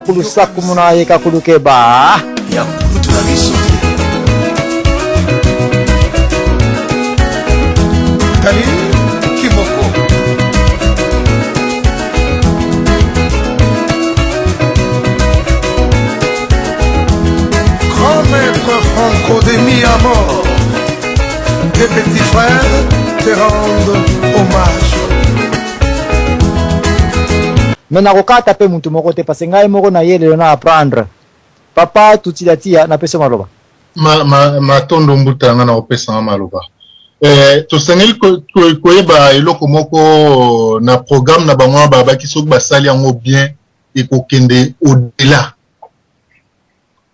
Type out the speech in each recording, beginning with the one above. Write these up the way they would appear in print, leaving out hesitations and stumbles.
Kulusaku muna ye kakulukeba. Ya nkulutu na biso. Tali Kimoko. Grand maître Franco de Miamor, tes petits frères te rendent hommage. Mais nakokata pe mutu moko te parce ngai moko na ye lelo na apprendre. Papa Tutila Tia napesi yo maloba. Ma, ma, matondo mbuta nga na kopesa nga maloba. Eh, tosengeli koyeba eloko moko na programme na bango wana babaki soki basali yango bien ekokende au-delà.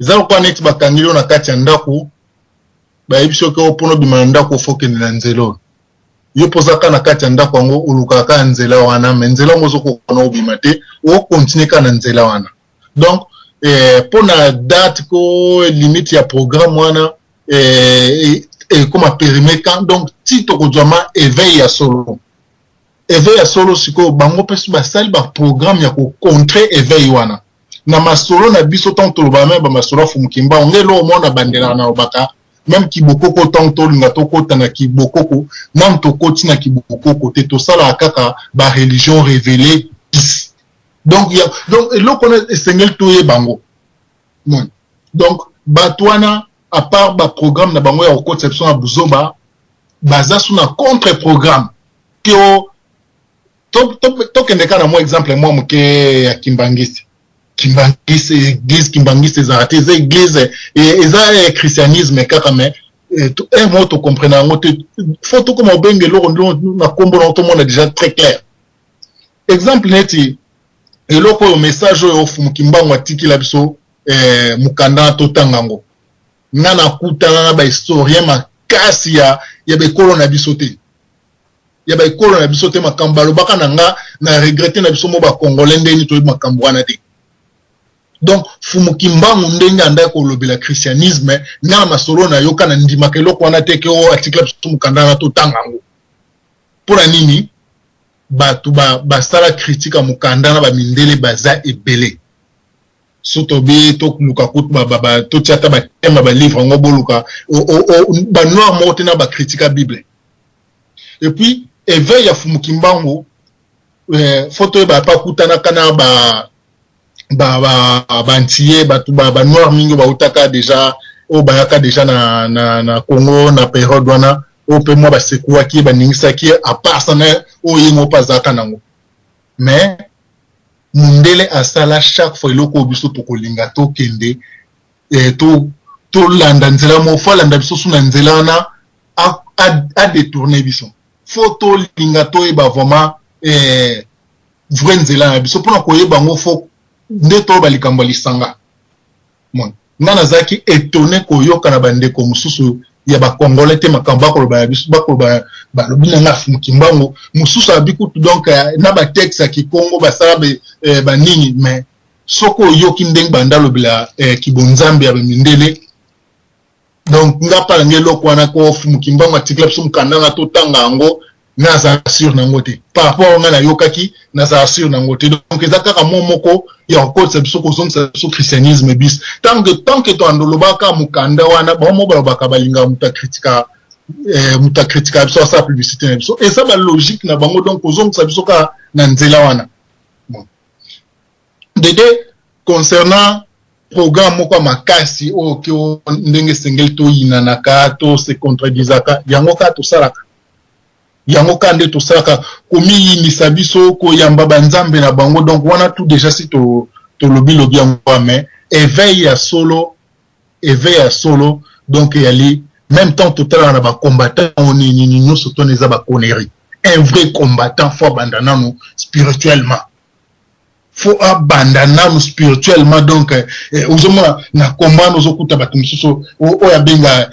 Eza lokola neti bakangeli yo na kati ya ndako, bayebisi yo ke mpona obima na ndako fo okende na nzela oyo. Yo mpo oza kaka na kati ya ndako yango olukaka kaka nzela wana, mais nzela yango ozokoka na obima te, okontinue kaka na nzela wana. Donc mpo na date ko limite ya programme wana ekoma perime quand donc ti tokozwa ma éveil ya solo. Éveil ya solo sikoyo bango mpe soki basali ba programme ya ko contrer éveil wana na masolo na biso ntango tolobaka meme ba masolo ya Fumu Kimbangu nde eloko moko na bandelaka na lobaka meme kibokoko ntango tolinga tokota na kibokoko nanu tokoti na kibokoko te tosalaka kaka ba religion révélée bis donc ya donc eloko wana esengeli toyeba yango moni donc bato wana à part ba programme na bango ya kokotisa biso na buzoba baza su na contre programme ke tokende kaka na mwa exemple mwa moke ya kimbangiste. Kimbangiste, église kimbangiste ezalaka te, eza église eza christianisme kaka mais un mot tocomprene yango te, faut tokoma obenga eloko na kombo na tomona déjà très clair. Exemple neti eloko oyo message oyo Fumu Kimbangu atikila biso mokanda totanga yango, nga nakutana na ba historien makasi ya bekolo na biso te, ya ba ekolo na biso te, makambo balobaka na nga na regrette na biso mo ba congolais ndenge toyebi makambo wana te. Donc Fumu Kimbangu ndenge andaki kolobela christianisme, nga na masolo na yoka na ndimaka eloko wana te ke oyo atikela biso mokanda wana totanga yango. Mpona nini bato basala critique ya mokanda na ba mindele baza ebele. So tobi toluka kutu totia ata ba thème ya ba livre yango boluka ba noir moko te na ba critique ya Bible. Et puis éveil ya Fumu Kimbangu faut toyeba pa kutanaka na ba antillais, bato ba noir mingi bautaka déjà oyo bayaka déjà na Congo na période wana oyo mpe mwa basekuwaki baningisaki à part ça na oyo ye moko mpe azalaka nango. Mais mundele asala chaque fois eloko oyo biso tokolinga tokende tolanda nzela moko, faut alanda biso su na nzela wana a détourner biso. Faut tolinga toyeba vraiment vrai nzela na biso mpona koyeba yango, faut nde toyeba likambo ya lisanga. Bon, nga nazalaki étonné koyoka na bandeko mosusu ya ba congolais te makambo bakoloba ya biso, bakoloba balobi na nga Fumu Kimbangu mosusu abi kutu donc na ba texte ya Kikongo basala banini, mais soki oyoki ndenge banda alobela kibonzambe ya bamindele, donc nga pala nge eloko wana ko Fumu Kimbangu atikela biso mokanda na totanga yango, nga nazala sûr nango te par rapport nga nayokaki, nazala sûr nango te. Donc eza kaka mo moko ya kokotisa biso, kozongisa biso christianisme bis. Tant que toandolobaka mokanda wana, bango mo balobaka balingaka moto akritika moto akritika biso asala publicité na biso, eza ba logique na bango, donc kozongisa biso kaka na nzela wana. Bon, dede concernant programme moko ya makasi oyo ke ndenge esengeli toyinanaka to se contredisaka, yango kaka tosalaka, yango kaka nde tosalaka komiyinisa biso koyamba banzambe na bango. Donc wana tout déjà si tolobi lobi yango, mais éveil ya solo, éveil ya solo donc eyali même temps totalaka na bacombattant oyo nini nyonso tona eza baconnerie. Un vrai combattant faut abanda nanu spirituellement, faut abanda nanu spirituellement. Donc ozomona na combat ozokuta bato mosusu oyo abenga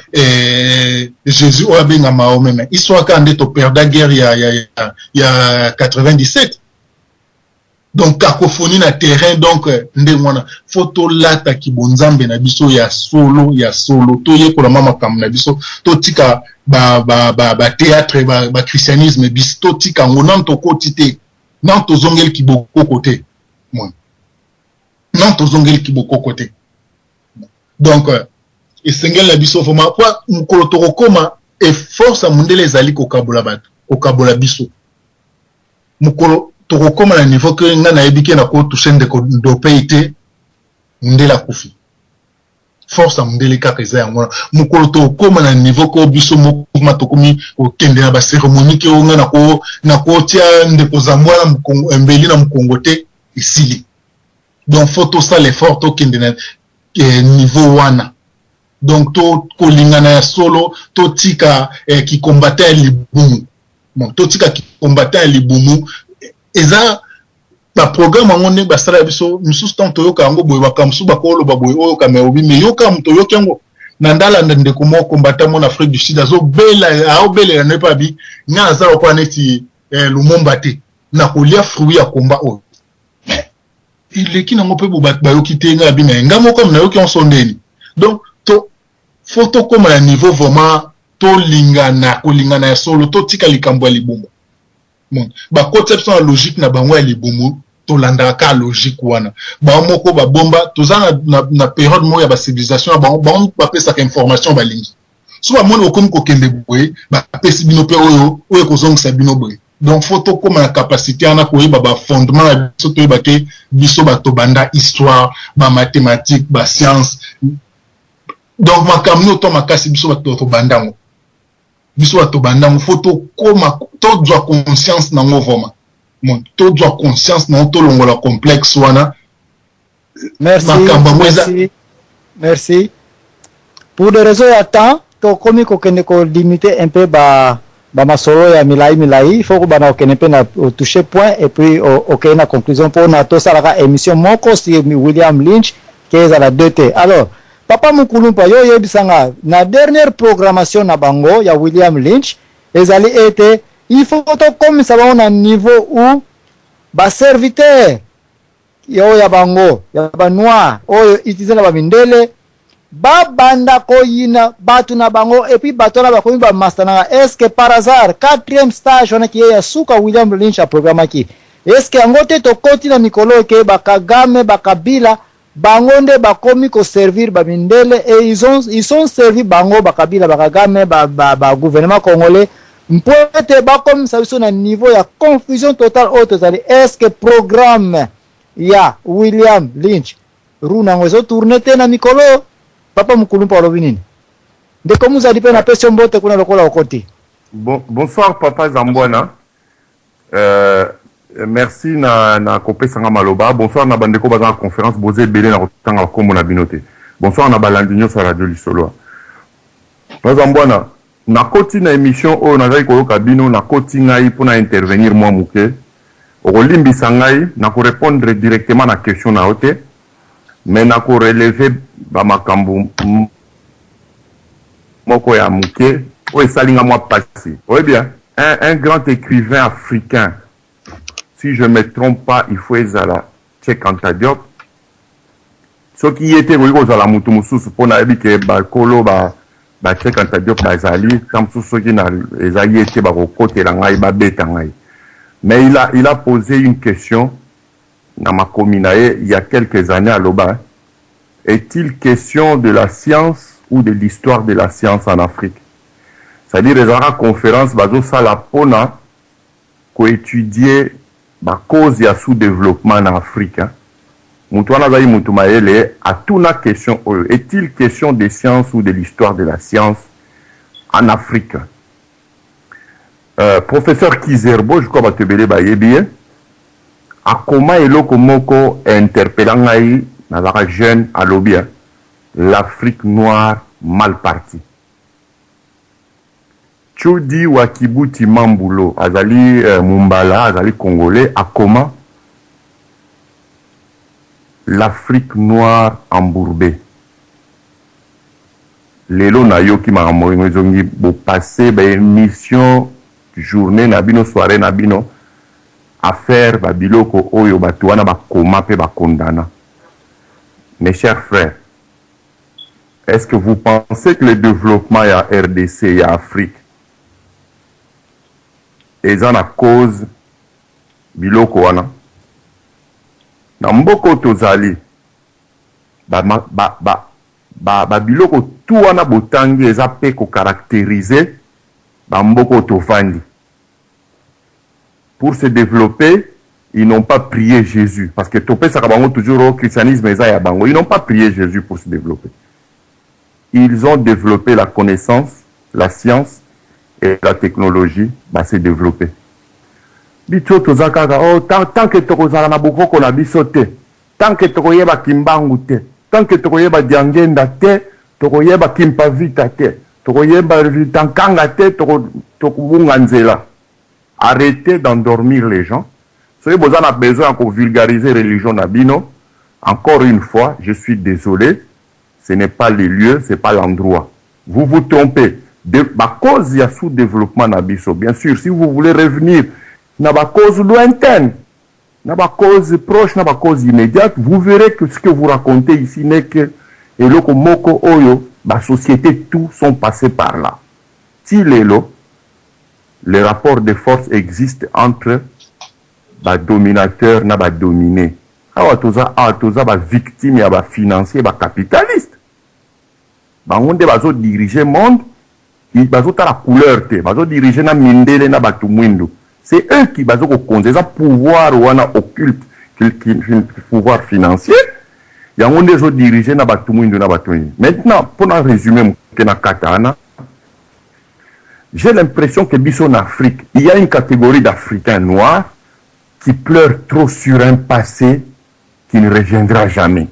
Jésus, oyo abenga Mahomet, mais histoire kaka nde toperda guerre ya 97, donc cacophonie na terrain. Donc ndenge wana faut tolataki bonzambe na biso ya solo ya solo, toyekola ma makambo na biso, totika bathéâtre ba bachristianisme ba biso, totika yango nanu tokoti te, nanu tozongeli kibokoko te. Non, tozongeli kibokoko te. Donc esengeli na biso vraiment po mokolo tokokoma e force ya mondele ezali kokabola bato, kokabola biso. Mokolo tokokoma na niveau ke ngai nayebi ke nakotouche ndeko Ndopei te, mondele akufi. Force ya mondele kaka eza yango wana. Mokolo tokóma na niveau ko biso moko tokomi kokende na bacérémonie ke oyo ngai nakotia ndeko Zambwa na mbeli na mokongo te, esili. Donc faut tosala effort, tokende na niveau wana. Donc tokolingana ya solo, totika kikombata ya libumu. Bon, totika kikombata ya libumu. Eza baprogramme yango ndenge basala biso misusu. Ntango toyoka yango boye, makambo mosusu bakoloba boye, oyoka me obi me yoka moto oyoki yango na ndalanda. Ndeko moko kombata mo na Afrique du Sud azobela, aobelela no epa abi nga naza lokola neti Lumumba te, nakolia fruit ya komba oyo eleki nango mpe bo bato bayoki te. Ngai abi me nga moko nayoki yango so ndeni. Donc to faut tokóma na niveau vraiment tolingana, kolingana ya solo, totika likambo ya libumu. Bon, bakotisa biso na logique na bango ya libumu, tolandaka kaka logique wana. Bango moko babomba. Toza na période moko ya bacivilisation ya bango. Bango bapesaka information balingi. So bamoni okomi kokende boye, bapesi bino mpe oyo oyo ekozongisa bino boye. Donc faut tokóma na capacité wana koyeba bafondement na biso, toyeba ke biso bato banda histoire, bamathématique, bascience. Donc makambo nini to makasi, biso bato tobanda yango, biso bato banda yango. Faut tokóma tozwa conscience nango vraiment. Bon, tozwa conscience nango, tolongola complexe wana. Merci. Makambo yango eza. Merci, merci. Pour des raisons ya temps, tokomi kokende kolimite un peu ba bamasolo ya milai milai. Il faut kobanda kokende mpe na toucher point et puis okende na conclusion, mpona tosalaka émission moko sur William Lynch ke ezala deux te. Alors, papa Mukulumpa, yo oyebisanga na dernière programmation na bango ya William Lynch ezali ete il faut tokomisa bango na niveau où baserviteur oyo ya bango ya banoir oyo utiliser na bamindele babanda koyina bato na bango, et puis bato wana bakomi bamasta nanga. Est ce que par hasard quatrième stage wana ki ye ya suka William Lynch aprogramaki, est ce que yango te tokoti na mikolo ke bakagame, bakabila, bango nde bakomi koservir bamindele et ils sont servi bango, bakabila, bakagame, ba gouvernement congolais, mpo ete bakomisa biso na niveau ya confusion totale oyo tozali? Est ce que programme ya William Lynch roue nango ezotourne te na mikolo? Papa Mokulu mpo alobi nini? Ndeko Muzali mpe napesi yo mbote kuna lokola okoti. Bon, bonsoir papa Zambwana. Merci na kopesanga maloba. Bonsoir na bandeko baza na conférence, boza ebele na kotanga bakombo na bino te. Bonsoir na balandi nyonso ya radio Lisolo. Papa Zambwana, nakoti na émission oyo, nazali koyoka bino, nakoti ngai mpona intervenir mwa moke. Okolimbisa ngai, nakorépondre directement na question na yo te, mais nakorelever bamakambo moko ya moke oyo esali nga mwa pasi. Oyebi, un grand écrivain africain, si je me trompe pas, il faut ezala Cheikh Anta Diop. Soki ye te, ekoki kozala motu mosusu, mpo nayebi ke bakolo ba Cheikh Anta Diop bazali ta mosusu. Soki na eza ye te, bakokotela ngai, babeta ngai. Mais il a posé une question na makomi na ye il y a quelques années. Aloba: «Est-il question de la science ou de l'histoire de la science en Afrique?» C'est-à-dire ezalaka conférence bazosala mpona koétudier bacause ya sous-développement na Afrique, hein. Moto wana azali motu mayele, atuna question oyo: «Est-il question de science ou de l'histoire de la science en Afrique?» Professeur Kizerbo, je crois bato ebele bayebi ye, akoma eloko moko interpela ngai, nazalaka jeune. Alobi: «L'Afrique noire mal partie.» Chudi wa Kibuti Mambulo, azali Mumbala, azali congolais, akoma «L'Afrique noire embourbée». Lelo nayoki makambo yango ezongi. Bopase baémission, journée na bino, soirée na bino, affaire babiloko oyo bato wana bakoma mpe bakondana. Mes chers frères, est-ce que vous pensez que le développement ya RDC, ya Afrique, eza na cause biloko wana? Na mboka oyo tozali Ba, ba, ba, ba, ba biloko tout wana botangi eza pe ko caractériser ba mboka oyo tovandi. Pour se développer, ils n'ont pas prié Jésus. Parce que topesaka bango toujours au christianisme eza ya bango. Ils n'ont pas prié Jésus pour se développer. Ils ont développé la connaissance, la science et la technologie, ba se développer. Biso toza kaka oh, tant que tokozala na bokoko na biso te, tant que tokoyeba Kimbangu te, tant que tokoyeba Diangenda te, tokoyeba Kimpavita te, tokoyeba Vitankanga te, tokobunga nzela. Arrêtez d'endormir les gens. Soki boza na besoin ya vulgariser religion na bino, encore une fois, je suis désolé, ce n'est pas le lieu, c'est pas l'endroit. Vous vous trompez. De ba cause ya sous-développement na biso. Bien sûr, si vous voulez revenir na ba cause lointaine, na ba cause proche, na ba cause immédiate, vous verrez que ce que vous racontez ici n'est que eloko moko oyo ba société tout sont passés par là. Ti lelo, le rapport de force existe entre ba dominateur na ba dominé. Awa toza, awa toza ba victime ya ba financier, ba capitaliste. Bango nde bazo diriger monde, bazotala couleur te, bazo diriger na mindele na bato mwindu. C'est eux qui bazo kokonza. Eza pouvoir wana occulte, pouvoir financier, yango nde ezodirige na bato mwindu na bato mwindu. Maintenant, mpona résumer moke na kata wana, j'ai l'impression que biso en Afrique, il y a une catégorie d'Africains noirs qui pleurent trop sur un passé qui ne reviendra jamais.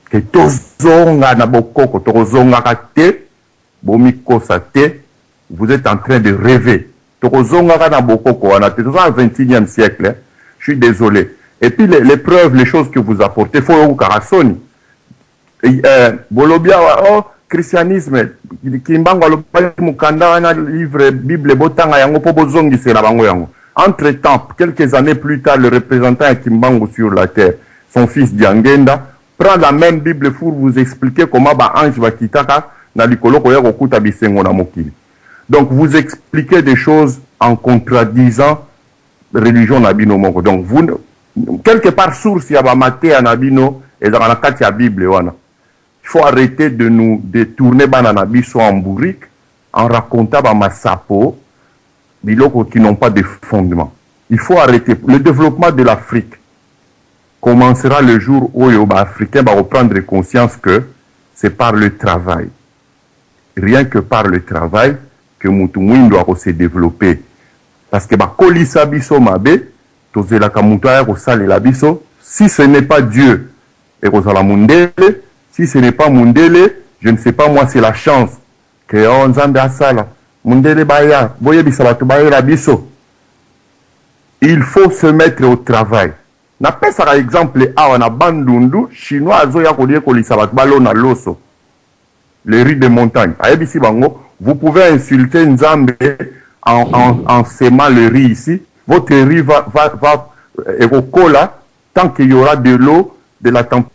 Que tozonga na bokoko, tokozongaka te, bomikosa te, vous êtes en train de rêver. Tokozongaka na bokoko wana te, toza na 21e siècle, hein. Je suis désolé. Et puis les preuves, les choses que vous apportez, faut oyokaka soni. Bolobi awa, oh, christianisme, Kimbangu alobaki mokanda wana, livre Bible, botanga yango mpo bozongisela bango yango. Entre temps, quelques années plus tard, le représentant ya Kimbangu sur la terre, son fils Diangenda, prend la même Bible pour vous expliquer comment baange bakitaka na likolo koya kokuta bisengo na mokili. Donc vous expliquez des choses en contradisant religion na bino moko. Donc vous, quelque part, source ya bamateya na bino ezalaka na kati ya Bible wana. Il faut arrêter de nous détourner bana na biso en bourrique en racontant bamasapo, biloko qui n'ont pas de fondement. Il faut arrêter. Le développement de l'Afrique commencera le jour où les Africains vont prendre conscience que c'est par le travail, rien que par le travail, que mutu mwindo se développer. Parce que bakolisa biso mabe, tozelaka mutu aya kosalela biso. Si ce n'est pas Dieu, ekozala mundele. Si ce n'est pas mundele, je ne sais pas moi, c'est la chance que oh, Nzambe asala mundele baya, boyebisa bato bayela biso. Il faut se mettre au travail. Napesaka exemple awa na Bandundu, Chinois azoya koyekolisa bato balona loso, le riz de montagne. Ayebisi bango: vous pouvez insulter Nzambe en semant le riz ici, votre riz va ekokola tant qu'il y aura de l'eau, de la température,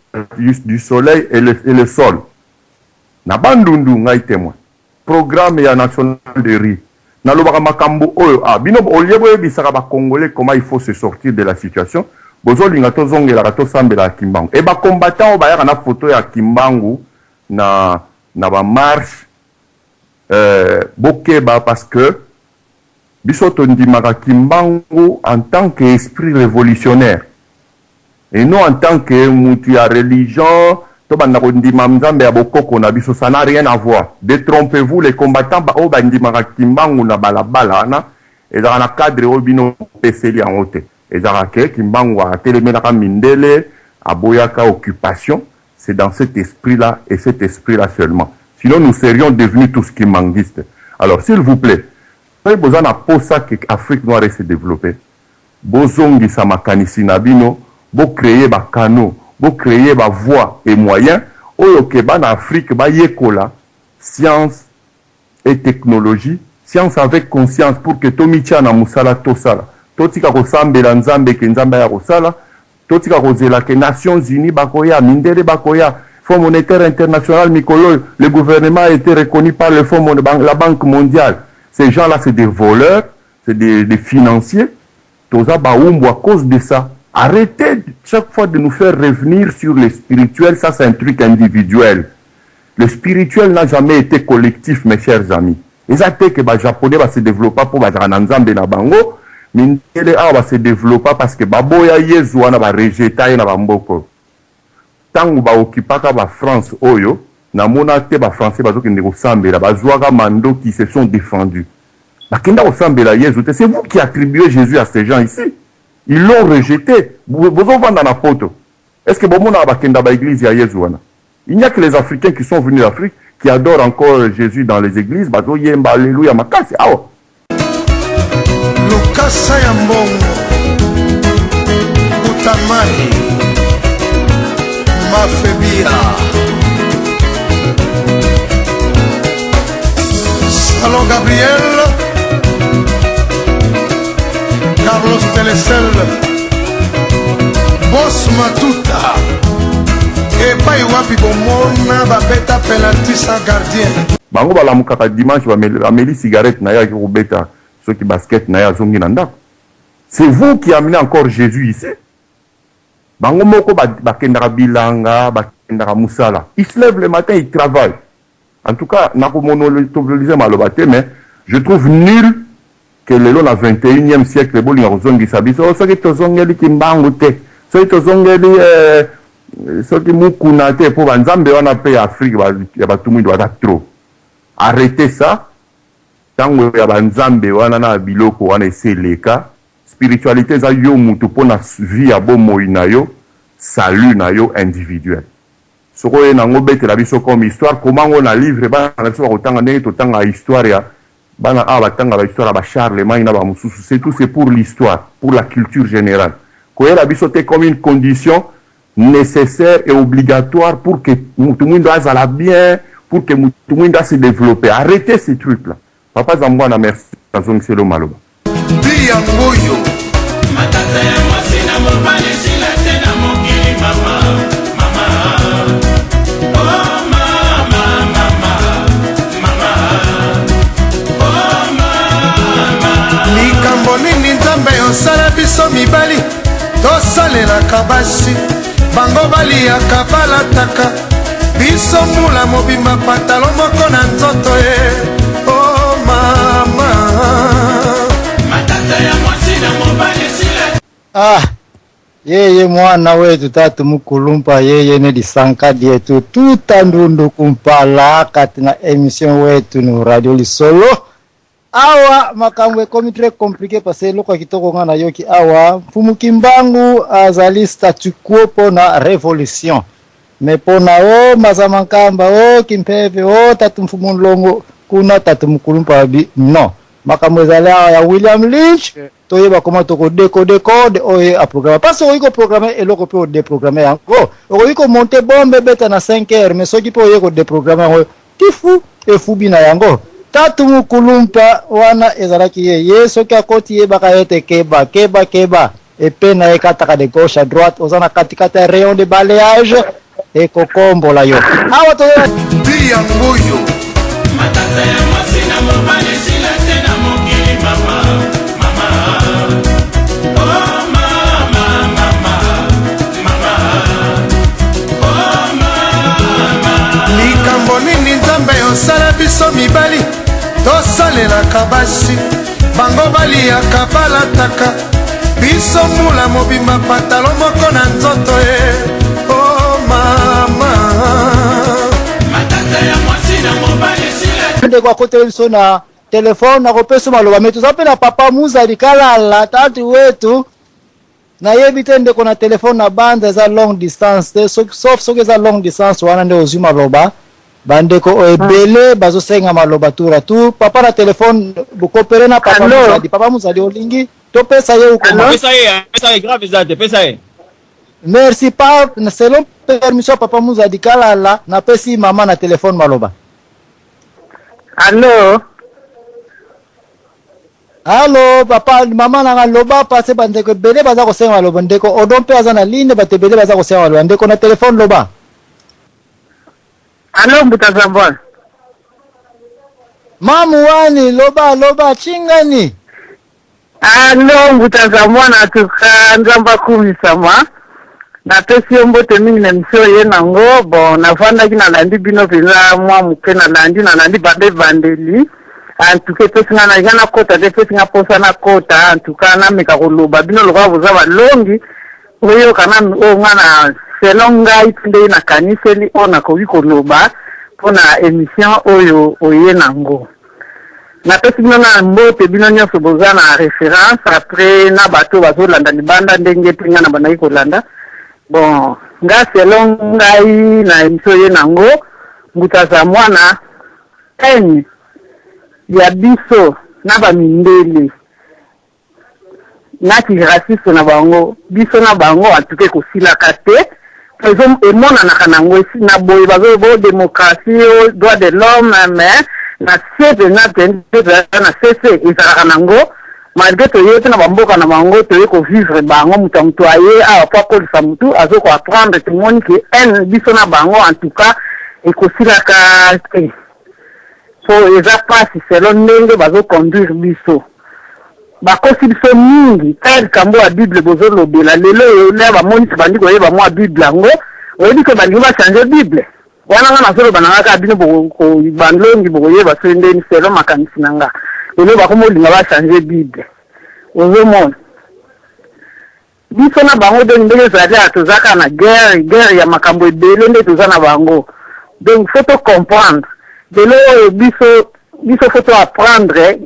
du soleil et le sol. Na Bandundu, ngai témoin, programme ya national de riz. Nalobaka makambo oyo, ah, bino olie boyebisaka Bacongolais comment il faut se sortir de la situation. Bozolinga tozongelaka tosambelaka Kimbangu. E bacombattant oyo bayaka na photo ya Kimbangu na bamarche, bokeba, parce que biso tondimaka Kimbangu en tant que esprit révolutionnaire et non en tant que mutu ya religion. Tobanda kondima Nzambe ya bokoko na biso, ça n'a rien à voir. Détrompez-vous, les combattants oyo bandimaka Kimbangu na balabala wana, ezalaka na cadre oyo bino opeseli yango te. Ezalaka ke Kimbangu atelemelaka mindele, aboyaka occupation. C'est dans cet esprit-là et cet esprit-là seulement, sinon nous serions devenus tous kimbanguistes. Alors, s'il vous plaît, soki boza na posa ke Afrique noire se développer, bozongisa makanisi na bino, bocréer bacanaux, bocréer bavoies et moyens oyo ke bana Afrique bayekola science et technologie, science avec conscience, pour que tomitia na mosala, tosala, totika kosambela Nzambe ke Nzambe aya kosala, totika kozela ke Nations Unies bakoya, mindele bakoya, Fonds monétaire international. Mikolo oyo, le gouvernement a été reconnu par le fonds, la Banque mondiale. Ces gens là, c'est des voleurs, c'est des financiers. Toza baumbu à cause de ça. Arrêtez chaque fois de nous faire revenir sur le spirituel, ça c'est un truc individuel. Le spirituel n'a jamais été collectif, mes chers amis. Eza te que ba japonais ba se developpa po bazalaka na nzambe na bango, mindele awa ba se developpa parce que baboya yezu wana ba rejeta ye na ba mboka oyo. Tango ba occupaka ba France oyo, namona te ba français bazokende kosambela, bazuaka mandoki, ils se sont defendus. Bakenda kosambela yezu te, c'est vous qui attribuez Jesus à ces gens ici. Ils l'ont rejete, bozo vanda na poto, est ce que bomonaka bakenda ba eglise ya yezu wana? Il n'y a que les africains qui sont venus d'Afrique qui adorent encore Jesus dans les eglises, bazo yemba alleluia makasi awa. Lokasa ya mbongo Butamai Mafebia Salon Gabriel Carlos Telecel Boss Matuta Epai wapi bomona babeta penalty sans gardien. Bango balamukaka dimanche ameli cigarette naye ake kobeta soki basket naye azongi na ndaku c'est vous qui amenez encore Jesus ici bango moko bakendaka bilanga bakendaka musala ils se lèvent le matin ils travaillent En tout cas nako monopoliser maloba te mais je trouve nul que lelo na 21ième siècle bolinga kozongisa biso oh soki tozongeli kimbangu te soki tozongeli eh, soki mukuna te po ba nzambe wana pe ya Afrique ya batu mwindu baza trop arrêtez ça tango ya ba nzambe wana na biloko wana esi eleka spiritualite eza yo mutu pona vie ya bomoi na yo salut na yo individuel Soki oye nango betela biso comme histoire koma ngo na livre bana na biso bakotanga ndenge totangaka histoire ya bana awa batanga ba histoire ya ba Charlemagne na ba mosusu c'est tout c'est pour l'histoire pour la culture generale koyela biso te comme une condition necessaire et obligatoire pour que mutu muindo azala bien pour que mutu muindo a se developper arrêtez ces trucs là papa Zambwana merci nazongiseli yo maloba. Bi yango oyo. Matata ya mwasi na mobali esila te na mokili mama mama oh mama mama mama oh mama. Likambo nini Nzambe osala biso mibali tosalelaka basi bango baliyaka balataka biso mbula mobimba patalo moko na nzoto ye oh mama. Matata ya mwasi na mobali esila. Ah yeye mwana wetu tatu mukulumpa yeye ne disanka dietu tuta ndundu kumpala kati na emission wetu no radio lisolo Awa makambo ekomi très complique parce que eloko ya kitoko nga nayoki awa Mfumu Kimbangu azali statu quo pona revolution mais pona o Maza Mankamba o Kimpeve o Tatu Mfumu Nlongo kuna Tatu Mukulumpa alobi non makambo ezali awa ya William Lynch toyeba comment toko decoder code oyo ye a programma parce que okoki ko programmer eloko pe o deprogrammer yango okoki ko monter bombe ebeta na 5 heures mais soki pe oye ko deprogrammer yango Tifu efubi na yango. Tatu mukulumpa wana ezalaki ye ye soki akoti yebaka ete keba keba keba epee naye ekataka de gauche à droite oza na kati kati ya rayon de balayage ekokombola yo awa toza na Bi yango oyo. Matata ya mwasi na mobali esila te na mokili mama mama oh mama mama mama oh mama. Likambo nini Nzambe osala biso mibali tosalelaka basi bango baliyaka balataka biso mbula mobimba patalo moko na nzoto ye oh mama. Matata ya mwasi na mobali esila. Ndeko akoteli biso na telefone nakopesa maloba me toza mpe na papa Muzali Kalala tatu wetu Nayebi te ndeko na telephone na banza eza longue distance te soki sauf soki eza longue distance wana nde ozui maloba ba ndeko oyo ebele bazo senga maloba tour à tour papa na telephone bo coopere na papa Allo? Muzadi papa Muzadi olingi topesa ye ou comment? Pesa ye, pesa ye grave eza te, pesa ye. Merci pa selon permission ya papa Muzadi kalala napesi mama na telephone maloba. Allo? Allo papa maman nanga loba parce ba ndeko ebele baza kosenga maloba ndeko odon pe aza na ligne bato ebele baza kosenga maloba ndeko na telephone loba. Allo mbuta zambwana. Mamu wani loba loba chingani. Allo Mbuta Nzamwana en tout cas Nzambe akumisama. Napesi yo mbote mingi na emission oye nango. Bon, navandaki nalandi bino mpenza mwa moke, nalandi nalandi banda ebandeli. En tout cas epesi nga nalinga nakota te, epesi nga mposa nakota. En tout cas nameka koloba bino lokola boza balongi, boyoka nanu oyo nga na selon ngai mpe ndenge nakaniseli oyo nakoki koloba mpo na emission oyo oye nango. Napesi bino na mbote bino nionso boza na reference après na bato oyo bazolanda libanda ndenge pe nga nabandaki kolanda bon nga selon ngai na emission oye nango mbuta aza mwana haine ya biso na ba mindele na ki raciste na bango biso na bango en tout cas ekosilaka te po ezo emonanaka nango esi na boye bazo bo democratie o droit de l'homme mais na se penza penza na se se ezalaka nango malgre toye pe na ba mboka na bango toye ko vivre bango moto ya moto aye awa po akolisa mutu azo ko apprendre tomoni ke haine biso na bango en tout cas ekosilaka te po eza pasi selon ndenge bazo conduire biso. Bakosi biso mingi tala likambo ya bible bozo lobela lelo oyo lea bamoni tobandi koyeba mua bible yango oyebi ke balingi ba change bible wana nga nazoloba na nga kaka bino boko banlongi bokoyeba soki ndeni selon makanisi na nga lelo bakomi olinga ba change bible ozomona Biso na bango donc ndenge ezali awa toza kaka na guerre, guerre ya makambo ebele nde toza na bango donc faut to comprendre lelo oyo biso biso faut to apprendre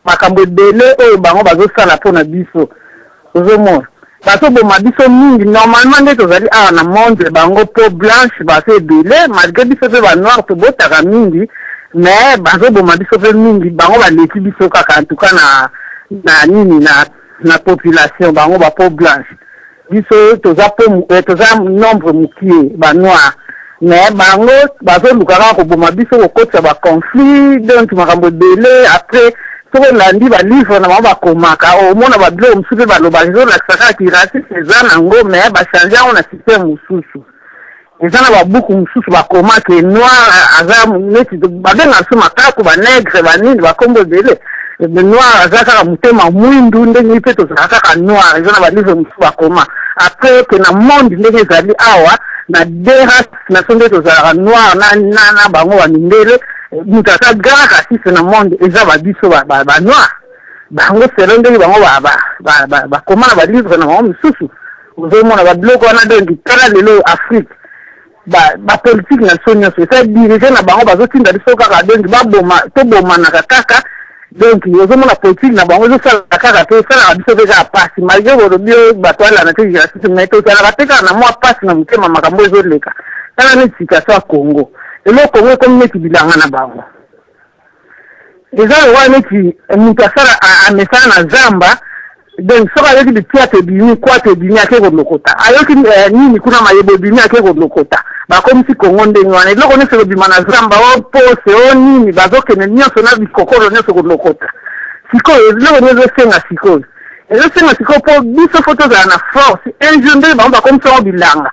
makambo ebele oyo bango bazosala mpo na biso ozomona bazoboma biso mingi normalement nde tozali awa na monde bango peau blanche baza ebele malgre biso mpe ba noir tobotaka mingi mais bazoboma biso mpe mingi bango baleki biso kaka en tout cas na na nini na na population bango ba peau blanche biso toza peau eh, toza nombre mukie ba noir mais bango bazoluka kaka koboma biso kokotisa ba conflit donc makambo ebele après soki olandi ba livre na bango bakomaka omona ba biloko mosusu mpe balobaka ezolakisa kaka ki racisme eza nango mais ba change yango na système mosusu Eza na ba buku mususu ba koma ke noir aza neti ba benga biso makaku ba negre ba nini ba kombo ebele noir aza kaka motema mwindu ndenge pe tozalaka kaka noir eza na ba livre mususu ba koma après ke na monde ndenge ezali awa na deux races na biso nde tozalaka noir na, na, na bango ba mindele moto aza grand raciste na monde eza ba biso ba, ba, ba noir bango selon ndenge bango bakoma ba, ba, ba, ba na ba livre na bango mosusu Ozo mona ba biloko wana donc tala lelo Afrique ba ba politique na biso nionso eza dirige na bango bazo tinda biso kaka donc ba boma to bomanaka kaka donc ozo mona politique na bango ezo sala kaka pe esalaka biso pe kaka pasi malgre bolobi oyo bato alanda te racisme mais tozalaka pe kaka na mwa pasi na motema makambo ezo leka tala neti situation ya Congo lelo Congo ekomi neti bilanga na bango Eza lokola neti mutu asala amesana na zamba donc soki ayoki bitiato ebimi kwata ebimi ake kolokota ayoki nini kuna mayebo ebimi ake kolokota bakomisi Congo ndenge wana eloko nionso ekobima na zamba o pose o nini bazokende nionso na bikokolo nionso kolokota sikoyo eloko nini ezosenga sikoyo ezosenga sikoyo po biso fo tozala na force un jour ndenge bango bakomisi yango bilanga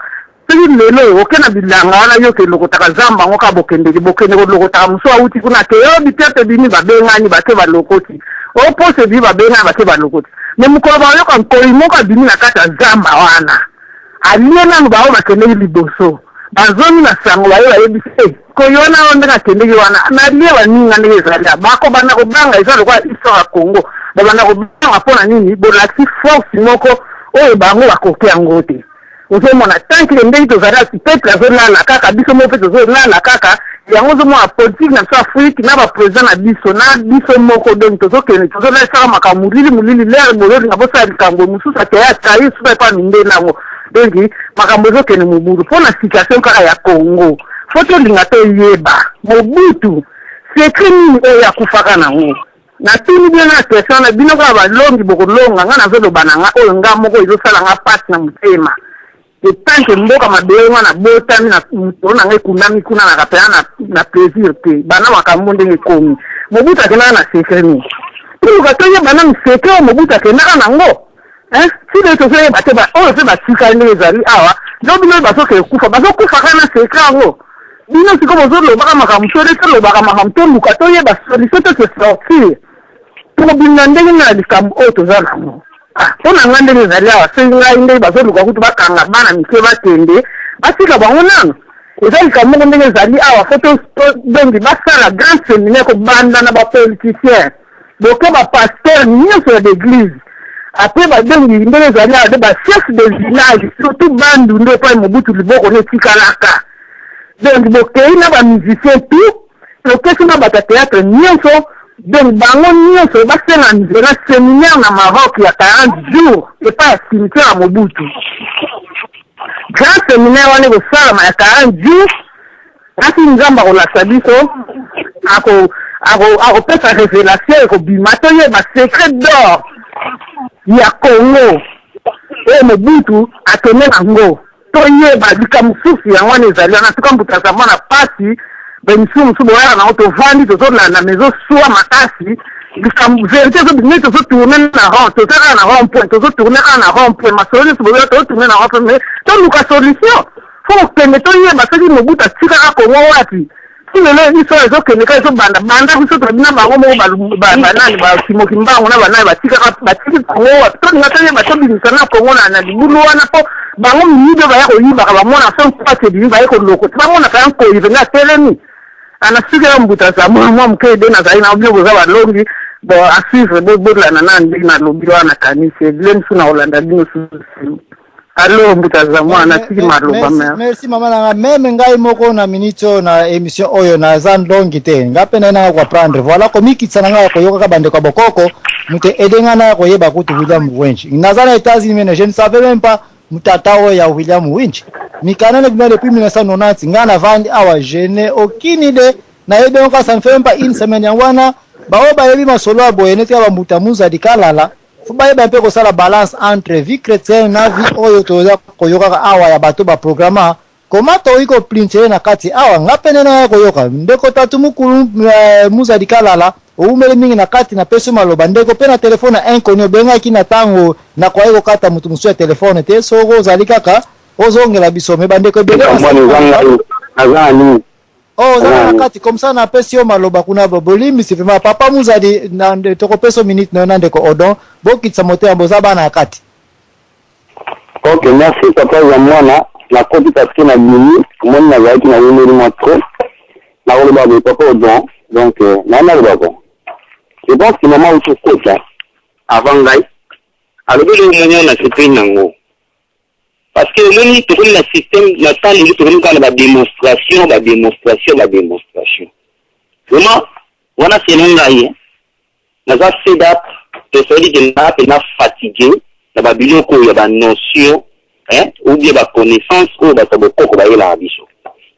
Soki lelo oyo oke na bilanga wana yo oke lokotaka zamba yango kaka bokendeke bokende kolokotaka mosusu awuti kuna ake oh bitepe ebimi babengani bake balokoti oh poso ebimi babengani bake balokoti mais mokolo bakoyoka nkoyi moko abimi na kati ya zamba wana alie nanu baoyo bakendeki liboso bazongi na sango baye bayebisi eh nkoyi wana oyo ndenge akendeki wana nalie baninga ndenge ezali awa bakobanda kobanga eza lokola histoire ya Congo babanda kobanga mpo na nini bolakisi force moko oyo bango bakoki yango te. Ozo mona tant que ndenge tozali awa peuple azo lala kaka biso moko pe tozo lala kaka yango ozo mona politique na biso Afrique na ba president na biso na biso moko donc tozo kende tozo lalisaka makambo molili molili l'heure bozo linga bosala likambo mosusu akeyi a trahir susu epa mindele yango donc makambo ezo kende mobulu pona situation kaka ya Congo faut tolinga toyeba Mobutu secret nini oyo akufaka nango Natuni bino na question wana bino kaka balongi bokolonga nga nazoloba na nga oyo nga moko ezosala nga pasi na motema etant que mboka mabele nga nabotami na moto na nga ekundami kuna na kapela na, na plaisir te bana makambo ndenge ekomi Mobutu akendaka na secret nini toluka toyeba nanu secret oyo Mobutu akendaka nango hein ti lelo tozoyeba te ba oyo pe batikali ndenge ezali awa lobi lobi bazokende kufa bazokufa kaka na secret yango bino sikoyo bozolobaka makambo tole tolobaka makambo toluka toyeba solution to se sortir. Tokobima ndenge nini na likambo oyo toza na yango? Ah, mpo na ngai ndenge ezali awa, soki ngai ndenge bazoluka kutu bakanga bana mike bakende, batika bango nanu. Eza likambo moko ndenge ezali awa, faut to, to, donc basala grand seminaire kobanda na ba politiciens, boke ba pasteurs nionso ya ba eglises, après ba donc ndenge ezali awa nde ba chefs de village surtout Bandundu epai Mobutu liboko ne etikalaka, donc bokeyi na ba musiciens tout Lokesi na bato ya theatre nionso donc bango nionso basenga nzela seminaire na Maroc ya 40 jours epai ya cimetière ya Mobutu. Grand seminaire wana ekosalama ya 40 jours kasi Nzambe akolakisa biso ako ako akopesa revelation ekobima toyeba secret d'or ya Congo oyo Mobutu akende na ngo. Toyeba likambo source yango wana ezali wana en tout cas mbuta aza mwana pasi ba emission mosusu boyaka nango tovandi tozolanda mais ezo sua makasi likambo verite ezo neti tozo tourne na rond toza kaka na rond point tozo tourne kaka na rond point masolo nyonso boyoka tozo tourne na rond point mais toluka solution faut kokende toyeba soki Mobutu atikaka Congo wapi Ti lelo histoire ezo kende kaka ezo banda banda biso tolobi na bango moko ba ba nani ba Simon Kimbangu na ba nani batikaka batiki Congo wapi tolinga toyeba tobimisa na Congo na na libulu wana po bango miyibi oyo baya koyibaka bamona soki pasi ebimi baye kolokota bamonaka ya nkoyi penza atelemi ana suki ya mbuta za mwa mwa moke ede nazali na bino boza balongi bon à suivre bolanda na ndenge nalobi wana nakanisi ebele mosusu na kolanda bino susu Allo mbuta zamwa na tiki maloba merci, merci mama nanga meme ngai moko na minute oyo na émission oyo naza ndongi te nga mpe naye nanga koapprendre voilà komikitisa na ngai ya koyokaka bandeko ya bokoko moto aide ngai naya koyeba kutu William Winch naza na États-Unis mene je ne savais même pas mutata oyo ya William Winch mikanda na bima depuis 1990 ngai navandi awa je n'ai aucune idée nayebi yango kaka ça ne fait même pas une semaine yango wana baoyo bayebi masolo ya boye neti ya bambuta muzadi kalala Faut bayeba mpe kosala balance entre vie chretienne na vie oyo toza koyokaka awa ya bato ba programa comment tokoki ko plincher na kati awa nga pene naya koyoka ndeko tatu mukulu eh, muzadi kalala owumeli mingi na kati na pesi maloba ndeko mpe na telefone ya inconnu obengaki na tango nakoki kokata moto mosusu ya telefone te soko ozali kaka ozongela biso me bandeko ebele naza na nini Oh, oza na kati comme ça napesi yo maloba kuna bolimbisi vraiment papa muzadi na tokopesa minute na yo na ndeko odon bokitisa motema boza bana ya kati. Ok merci papa ya mwana nakoti parce que nabimi omoni nazalaki na wumeli mwa trop nakoloba boye papa odon donc euh, naye naloba bon je pense que mama auti okota avant ngai alobi eloko moko nasepeli nango Parce que omoni tokomi na système na temps lelo tokomi kaka na ba demonstration ba demonstration ba demonstration vraiment wana selon ngai naza fed up to ça veut dire que na pena fatigue na ba biloko ya ba notion hein ou bien ba connaissance oyo bato ya bokoko bayelaka biso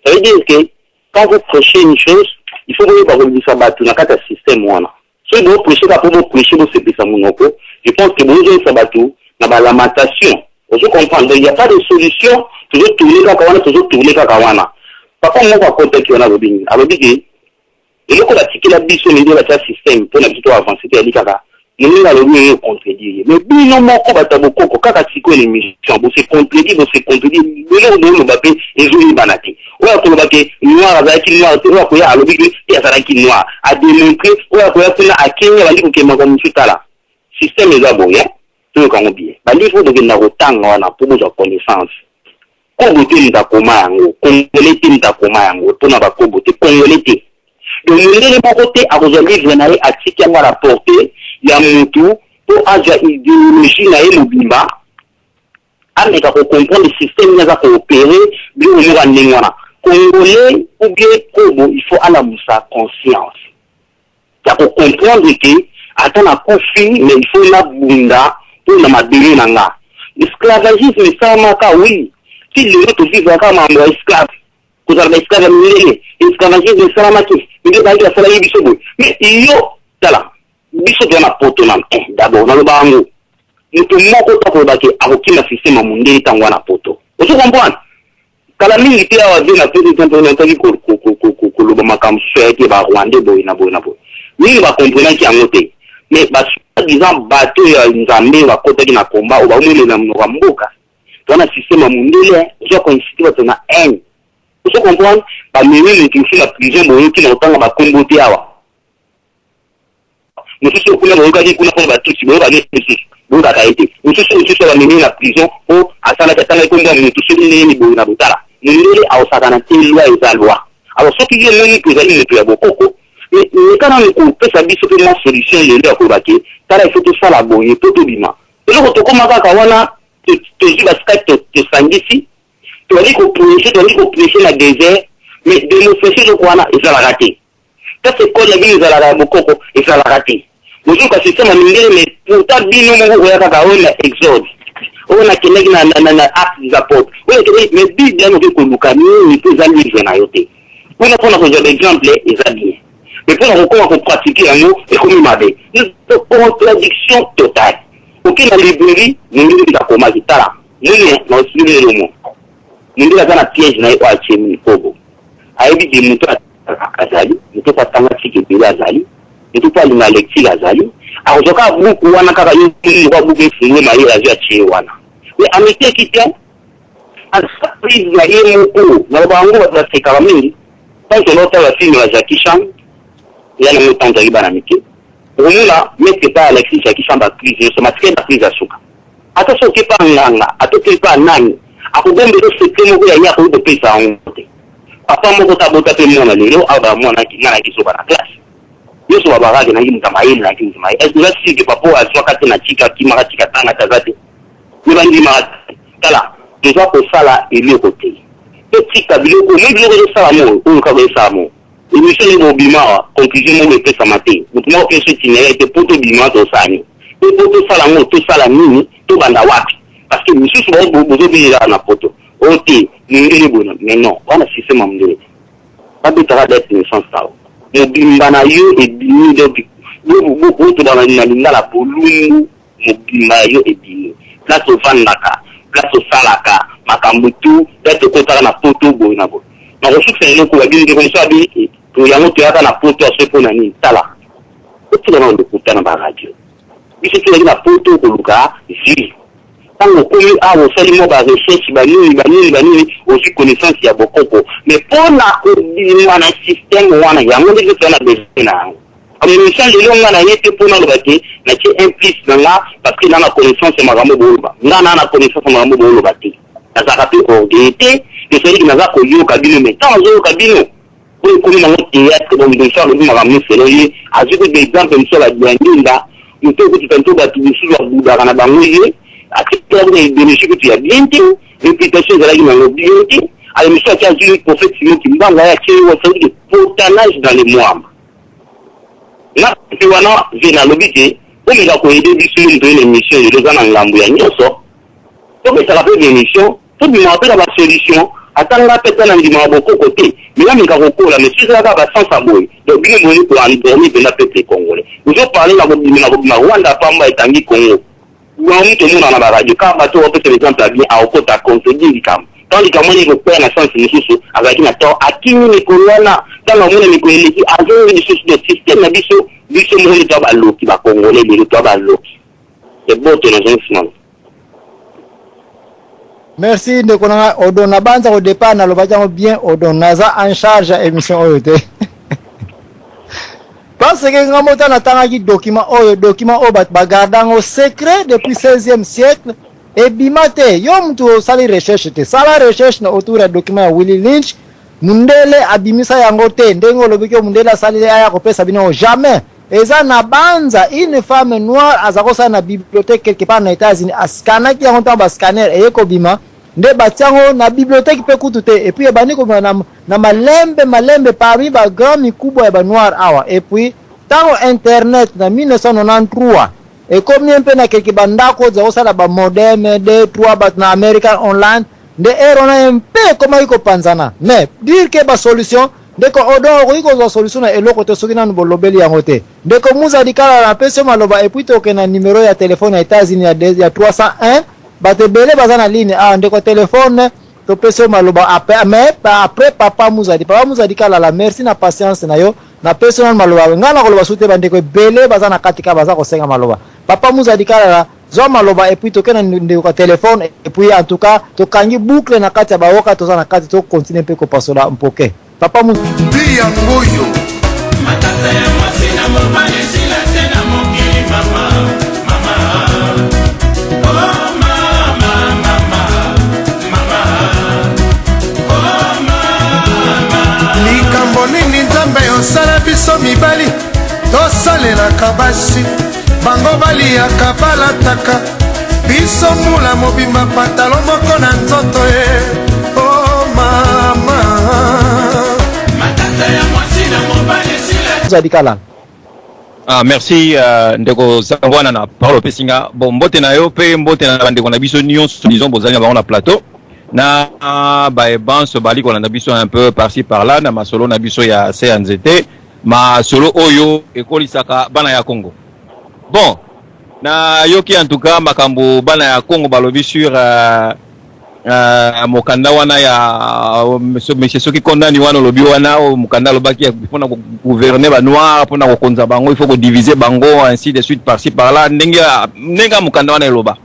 ça veut dire que quand vous prêchez une chose il faut koyeba kolobisa bato na kati ya système wana Soki bo precher kaka po bo precher bo sepelisa munoko, je pense que bozo zongisa batu na ba lamentations. Ozo comprendre? Donc il ya pas de solution, tozo tourner kaka wana, tozo tourner kaka wana. Papa moko akotaki wana alobi nini? Alobi ke eloko batikela biso mindele batia système pona biso to avancer te yali kaka moninga alobi oye contredire ye mais bino moko bato ya bokoko kaka sikoyo na émission bo se contredire bo se contredire biloko boloba mpe ezoyebana te Oyo akoloba ke noir azalaki noir te, oyo akoya alobi ke te azalaki noir, a demontre, oyo akoya kuna akimi abandi kokende makambo mosusu. Tala système eza boye hein, toyoka yango bien. Ba livres oyo bokendaka kotanga wana po bozwa connaissance, kobo te moto akoma yango, congolais te moto akoma yango, pona ba kobo te, congolais te. Donc mondele moko te akozwa livre na ye atiki yango à la portee ya mutu po azwa ideologie na ye mobimba, ameka ko comprendre système nini aza ko operer biloko moko ya ndenge wana congolais ou bien kobo il faut alamusa conscience ya ko comprendre que ata na kufi mais il faut nabunda mpo na mabele na nga esclavagisme esalamaka oui ti lelo tovivraka makambo ya esclave kozala ba esclave ya mindele esclavagisme esalamaki mindele bayaki basalaki biso boye mais yo tala Biso toza na poto nanu eh d'abord naloba yango mutu moko te akoloba ke akokima système ya mundele tango wana poto ozo comprendre kala mingi te awa de na pesi exemple nataki koloba makambo mosusu ayaki ya ba rwandais boye na boye na boye mingi ba comprenaki yango te mais ba soit disant bato ya nzambe bakotaki na combat oyo baomelela monoko ya mboka toza na système ya mundele ozo ko inciter bato na haine ozo comprendre bamemi moto mosusu na prison boyoki na kotanga bakombo te awa. Mosusu oyo kuna boyokaki kuna mpona batutsi, boyokaka ye lisusu? Boyokaka ye te. Mosusu mosusu oyo bamemi ye na prison mpo asalaki, atangaki nkombo ya moto soki ndenge nini boye na boye. Tala, mondele akosakana te, loi eza loi. Alors soki yo omoni que ozali moto ya bokoko, mais meka nanu kopesa biso mpe mwa solution lelo ya koloba que tala il faut tosala boye mpo tobima. Eloko tokoma kaka wana, tozwi ba Skype tosangisi, tobandi ko precher, tobandi ko precher na desert, mais demonstration eloko wana ezalaka te. Place ecole na bino ezalaka ya bokoko ezalaka te. Bozoluka système ya mindele mais pourtant bino moko koya kaka oyo na exode oyo nakendaki na, na, na, na acte des apôtres oyo nakendaki mais bible yango okoki koluka nini mpo eza livre na yo te kuna mpona kozwa baexemple eza bien mais mpona kokoma kopratike yango ekomi mabe. Contradiction totale. Oke na librairie mondele moto akomaki tala moni na osili lelo mo mondele aza na piège na ye oyo atie mikobo ayebi ke moto azali moto mpo atanga tika ebele azali moto mpo alinga lecture azali akozwa kaka buku wana kaka yo moko buku efungwe mayele azwi atie wana mais amiteki te aza prise na ye moko. Naloba yango bato basekaka mingi ntango tozala kotala film ya Jackie Chan ya nango ntango tozalaki bana mike okomona maître pa alakisi Jackie Chan bacrise nyonso matikali bacrise ya suka ata soki oke pa nganga ata oke pa nani akobombela secret moko ya ye akoki kopesa yango te. Papa moko te abota mpe mwana lelo awa ba mwana nga nayaki zoba na classe nyonso babarake nayaki moto ya mayele nayaki moto mayele est-ce que oza sûr que papa oyo azwaka te na tika akimaka tika tanga te aza te me bandimaka te. Tala toza kosala eloko te totika biloko omoni biloko ezosala mo oyo kaka esala mo emission nde bobima awa conclusion moko epesama te moto moko apesi itinéraire te mpo tobima tosala nini mpe mpo tosala yango tosala nini tobanda wapi parce que misusu bozobelela na poto oyo te mondele boye mais non wana système ya mondele te babetaka date naissance na yo mobimba na yo ebimi donc botobana na lingala bolumbu mobimba ya yo ebimi place ovandaka place osalaka makambo tout date okotaka na poto boye na boye nakosukisa eloko babi ndeko mosusu abi yango toyaka na poto asoki mpo na nini tala otika na lokuta na baradio biso tozalaki na poto koluka vie ntango okomi awa osali mwa barecherche banini banini banini ozwi connaissance ya bokoko mais mpo na kobima na système wana yango nde biso toza na besoin na yango. Emission lelo nga na ye te mpo naloba ke natie un plus na nga parce que na na connaissance ya makambo booloba nga na na connaissance ya makambo booloba te nazalaka mpe orgueil te ezaliki naza koyoka bino mais ntango nazoyoka bino oyo ekomi nango théâtre donc moto alobi makambo nyonso selon ye azwi kutu baexemple mosusu ya badianginda moto okutu tanto bato mosusu babudaka na bango ye atikala kutu na idéologie kutu ya bien te réputation ezalaki nango bien te ale mosusu atie azwi prophète Simon Kimbangu aye atie ye wasangi de potanage dans le mwamba na mpe wana ve nalobi te omeka koyede biso yo moto oye na émission lelo oza na ngambo ya nyonso topesaka mpe baémission tobimaka mpe na basolution ata nga mpe ata na ndimaka bokoko te me nameka kokola mais soki ezalaka basense ya boye donc bino boyeli koendormi mpenza peuple congolais ozoparle na kobima na kobima Rwanda pamba ekangi Congo bango moto omonaka na baradio kaka bato oyo bapesa exemple ya bien akokota contredire likambo ntango likambo wana ekokwea na sense mosusu azalaki na tort akimi mikolo wana ntango amona mikolo eleki azongi lisusu donc système na biso biso moko nde toya baloki bacongolais lelo toya baloki eboto nazongi nsima. Merci ndeko na nga Odon nabanza au départ nalobaki yango bien Odon naza en charge ya émission oyo te parce que nga moko natangaki document oyo document oyo bato bagarda yango secret depuis 16e siècle ebima te yo mutu osali recherche te sala recherche na autour ya document ya Willy Lynch mundele abimisa yango te ndenge olobiki yo mundele asaleli aya kopesa bino jamais Eza na banza une femme noire aza kosala na bibliothèque quelque part na Etats-Unis ascanaki yango ntango ba scanner eye kobima nde batia yango na bibliothèque mpe kutu te et puis ebandi kobima na, na malembe malembe parmi ba grand mikubwa ya ba noir awa et puis ntango internet na 1993 ekomi mpe na quelque bandako oza kosala ba modem 2 3 bato na American online nde ere wana mpe ekomaki kopanzana mais dire que ba solution Ndeko Odon okoki kozwa solution na eloko te soki nanu bolobeli yango te. Ndeko Muza Dikala napesi yo maloba et puis tokende na numero ya telephone ya Etats Unis ya ya 301 bato ebele baza na ligne awa ndeko telephone topesi yo maloba après mais après papa Muzadi papa Muzadi Kalala merci na patience na yo napesi yo nanu maloba ngai nakoloba su te bandeko ebele baza na kati kaka baza kosenga maloba papa Muzadi Kalala Zwa maloba et puis toke na ndeko ya telephone et puis en tout cas tokangi boucle na kati ya bawoka toza na kati to continuer mpe kopasola mpoke papa mu Bi yango yo. Matata ya mwasi na mobali esila te na. Mpo nini Nzambe osala biso mibali tosalelaka basi, bango baliyaka balataka, biso mbula mobimba pantalo moko na nzoto e o oh, mama. Matata ya mwasi na mobali esila. Ozali kalala. Ah, merci ndeko Zangwana na parole opesi nga. Bon, mbote na yo pe mbote na bandeko na biso nyonso, disons bozali na bango na plateau na baye banso bali kolanda biso un peu par-ci par-là na masolo na biso ya se ya nzete, masolo oyo ekolisaka bana ya Congo. Bon, nayoki en tout cas makambo bana ya Congo balobi sur mokanda wana ya monsieur soki kondani wana olobi wana, oyo mokanda alobaki mpona kogouverner banoir, mpona kokonza bango, il faut kodiviser bango, ainsi de suite, par-ci par-là. Ndenge ndenge ya mokanda wana eloba,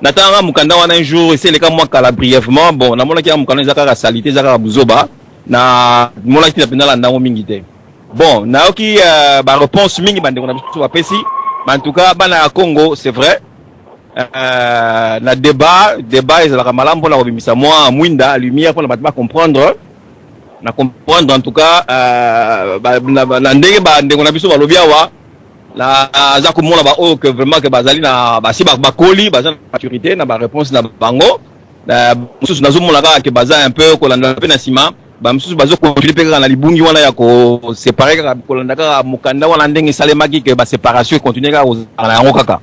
natangaka mokanda wana un jour, esi eleka mwa kala, brièvement. Bon, namonaki ya mokanda eza kaka saleté, eza kaka buzoba, na monaki ntina mpenza landango mingi te. Bon, nayoki baréponse mingi bandeko na biso bapesi. En tout cas, bana ya Congo, c'est vrai, na débat ezalaka malamu mpona kobimisa mwa mwinda, lumière, mpona bato bacomprendre. Na comprendre en tout cas na ndenge bandeko na biso balobi awa, naza komona baoyo que vraiment que bazali na basi bakoli, baza na maturité na baréponse na bango. Mosusu nazomona kaka ke baza un peu kolanda mpe na nsima, bamosusu bazocontinue mpe kaka na libungi wana ya koséparer, kaka kolanda kaka mokanda wana ndenge esalemaki, ke baséparation econtinue kaka kozala na yango kaka.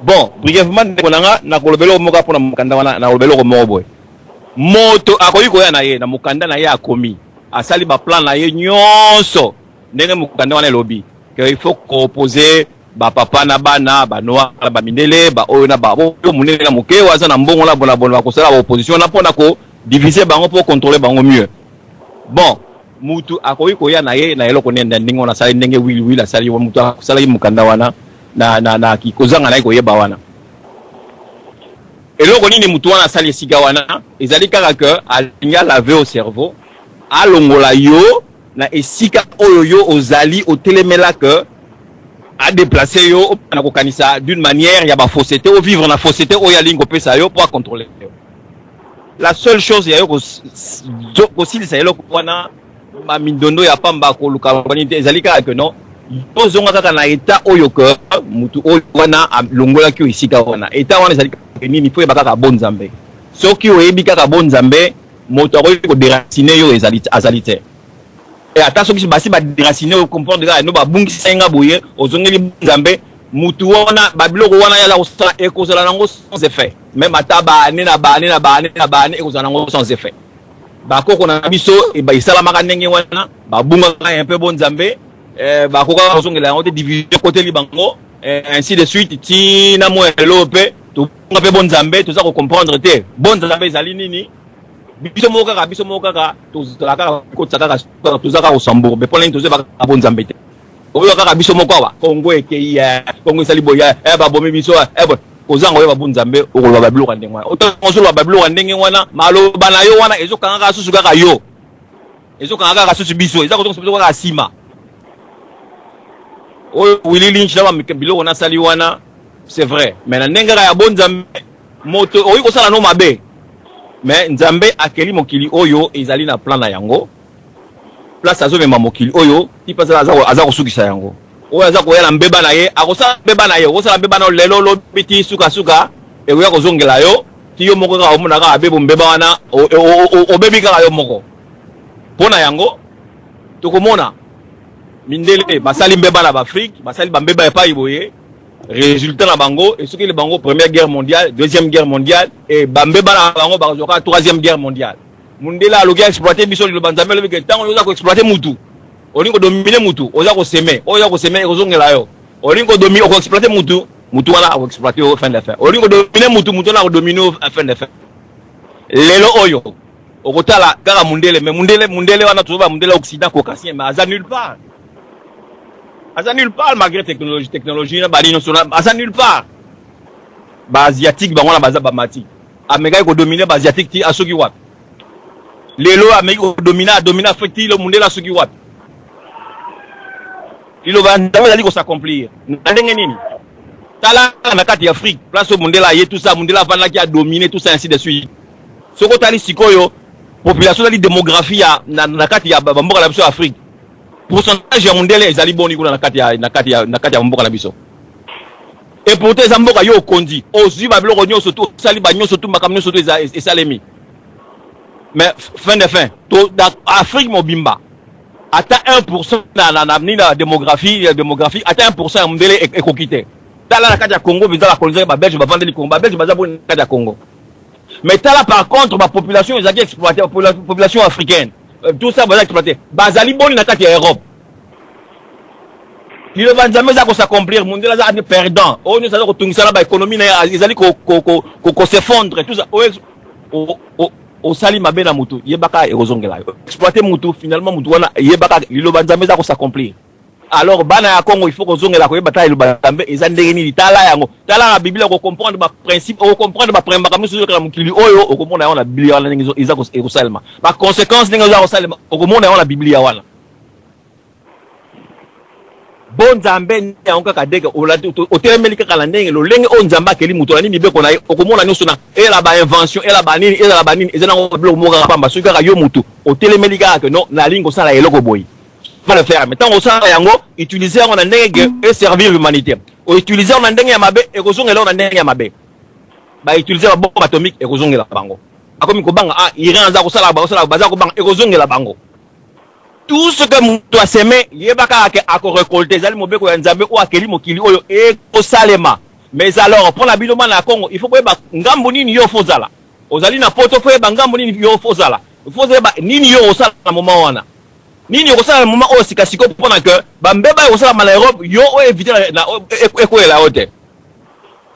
Bon, brièvement, ndeko na nga, nakoloba eloko moko mpona mokanda wana. Nakoloba eloko moko boye: moto akoki koya na ye na mokanda na ye, akomi, asali baplan na ye nyonso ndenge mokanda wana elobi ke il faut koopposer bapapa na bana, banoir na bamindele, baoyo na baoyo, monene na moke, oyo aza na mbongo na bona bona, bakosala baopposition wana mpona kodiviser bango, mpo contrôler bango mieux. Bon, mutu akoki koya na ye na eloko nde ndenge wana asali, ndenge wili wili asali, mutu asalaki mokanda wana na kozanga na ye koyeba wana eloko nini mutu wana asali esika wana. Ezali kaka ke alingi alave au cerveau, alongola yo na esika oyo yo ozali otelemela, ke adéplace yo na kokanisa d'une manière ya bafausseté, ovivre na fausseté oyo alingi kopesa yo mpo acontrôle yo. La seule chose ya yo kosilisa eloko wana, bamindondo ya pamba, koluka nini te, ezali kaka ke non, tozonga kaka na état oyo ke mutu oyo wana alongolaki yo esika wana. État wana ezali kaka nini? Fo oyeba kaka bo Nzambe. Soki oyebi kaka bo Nzambe, moto akoki kodéraciner yo ezali azali te. E ata soki basi badéraciner yo, comprendre kaka no babungisa nga boye, ozongeli Nzambe, mutu wana, babiloko wana yaza kosala ekozala nango sans effet. Même ata baane na baane na baane na baane, ekozala nango sans effet. Bakoko na biso esalamaka ndenge wana, babungaka un peu bo Nzambe, bakokaka kozongela yango te, division koteli bango, ainsi de suite, ntina mwa lelo mpe tobunga mpe bo Nzambe, toza kocomprendre te bo Nzambe ezali nini. Biso moko kaka, biso moko kaka tozala kaka kotisa kaka, toza kaka kosambourbe. Mpo nini? Tozoyeba kaka bo Nzambe te. Oyoka kaka biso moko awa, Kongo ekei, Kongo esali boye, babomi biso. Kozanga oyeba bo Nzambe, okoloba babiloko ya ndenge wana. Ozoloba babiloko ya ndenge wana, maloba na yo wana ezokanga kaka susu kaka yo, ezokanga kaka susu biso, eza kozongisa biso kaka nsima. Oyo Willy Lynch na biloko nasali wana, c'est vrai, mais na ndenge kaka ya bo Nzambe, moto okoki kosala no mabe, mais Nzambe akeli mokili oyo, ezali na plan na yango, place azomema mokili oyo ti place aza kosukisa yango. Oyo aza koya na mbeba na ye, akosala mbeba na ye, okosala mbeba na yo lelo, lobi, ti sukasuka ekoya kozongela yo, ti yo moko kaka omona kaka abebo mbeba wana, obebi kaka yo moko. Mpo na yango tokomona mindele basali mbeba na baAfrique, basali bambeba epai boye, résultat na bango esukeli bango Première Guerre mondiale, Deuxième Guerre mondiale, e bambeba na bango bakozwaka Troisième Guerre mondiale. Mundele aloki exploite biso. Liloba Nzambe alobi ke ntango oza koexploite mutu, olingi kodominer mutu, oza kosemer, oyo oza kosemer ekozongela yo. Olingi kodomi, okoexploite mutu, mutu wana akoexploite yo, fin de fin. Olingi kodominer mutu, mutu wana akodominer yo, fin de fin. Lelo oyo okotala kaka mundele, mais mundele wana tozoba mundele occident, caucasien, mais aza nulle part, aza nulle part malgré technologie na bani nyonso, aza nulle part. Baasiatique bango wana baza bamati, amekaki kodominer baasiatique ti asoki wapi? Lelo ameki kodominer, adominer Afrique ti lo mundele asuki wapi? Liloba Nzambe ezali kos'accomplir na ndenge nini? Tala na kati ya Afrique, place oyo mundele aye, tout ça, mundele avandaki, adomine, tout ça, ainsi de suite. Soki otali sikoyo population, otali démographie ya na kati ya bamboka na biso ya Afrique. Pourcentage ya mundele ezali boni kuna na kati ya na kati ya na kati ya mboka na biso? Et pourtant eza mboka yo okonzi, ozwi ba biloko nyonso tu, osali ba nyonso tu, makambo nyonso tu eza esalemi. Mais fin de fin, to na Afrique mobimba ata 1% na na na nini na démographie ya démographie ata 1% ya mundele ekoki te. Tala na kati ya Congo mpenza ba colonisaki ba Belge bavandeli Congo, ba Belge baza boni na kati ya Congo. Mais tala par contre ba population ezalaki exploiter, population africaine. Euh, tout ça baza exploiter. Bazali boni na kati ya Europe. Liloba Nzambe eza ko s'accomplir, mundele aza ane perdant. Oyo nyonso aza kotungisa na ba économie na ye ezali ko ko ko ko, ko s'effondre tout ça. Oyo osali mabe na mutu, yebaka ekozongela yo. Exploiter mutu, finalement mutu wana yebaka liloba Nzambe eza ko s'accomplir. Alors bana ya Congo il faut kozongela koyeba tala liloba Nzambe eza ndenge nini, tala yango, tala na Biblia oko comprendre ba principe, oko comprendre ba makambo nyonso ezoleka na mokili oyo, okomona yango na Biblia wana ndenge eza ekosalema, ba consequences ndenge eza kosalema, okomona yango na Biblia wana. Bo Nzambe nde yango kaka deke otelemeli kaka na ndenge lolenge oyo Nzambe akeli moto, olandi mibeko na ye, okomona nyonso na ezala ba invention, ezala ba nini, ezala ba nini, eza nango biloko moko kaka pamba. Soki kaka yo motu otelemeli kaka que non, nalingi kosala eloko boye, va le faire. Mais ntango osala yango, utiliser yango na ndenge ke eservir l'humanité. Outiliser yango na ndenge ya mabe, ekozongela yango na ndenge ya mabe. Ba utiliser ba bombe atomique, ekozongela bango. Akomi kobanga, ah, Iran aza kosala, bakosala, baza kobanga, ekozongela bango. Tout ce que moto aseme, yeba kaka ke akorecolte. Ezali mobeko ya Nzambe oyo akeli mokili oyo, ekosalema. Mais alors mpo na bino bana ya Congo, il faut koyeba ngambo nini yo fozala. Ozali na poto, fo yeba ngambo nini yo fozala, fo yeba nini yo osala na moment wana, nini okosala na moment oyo sika sikoyo, mpona ke bambeba ekosalama na Europe, yo oyo éviter na ekweyela yo te.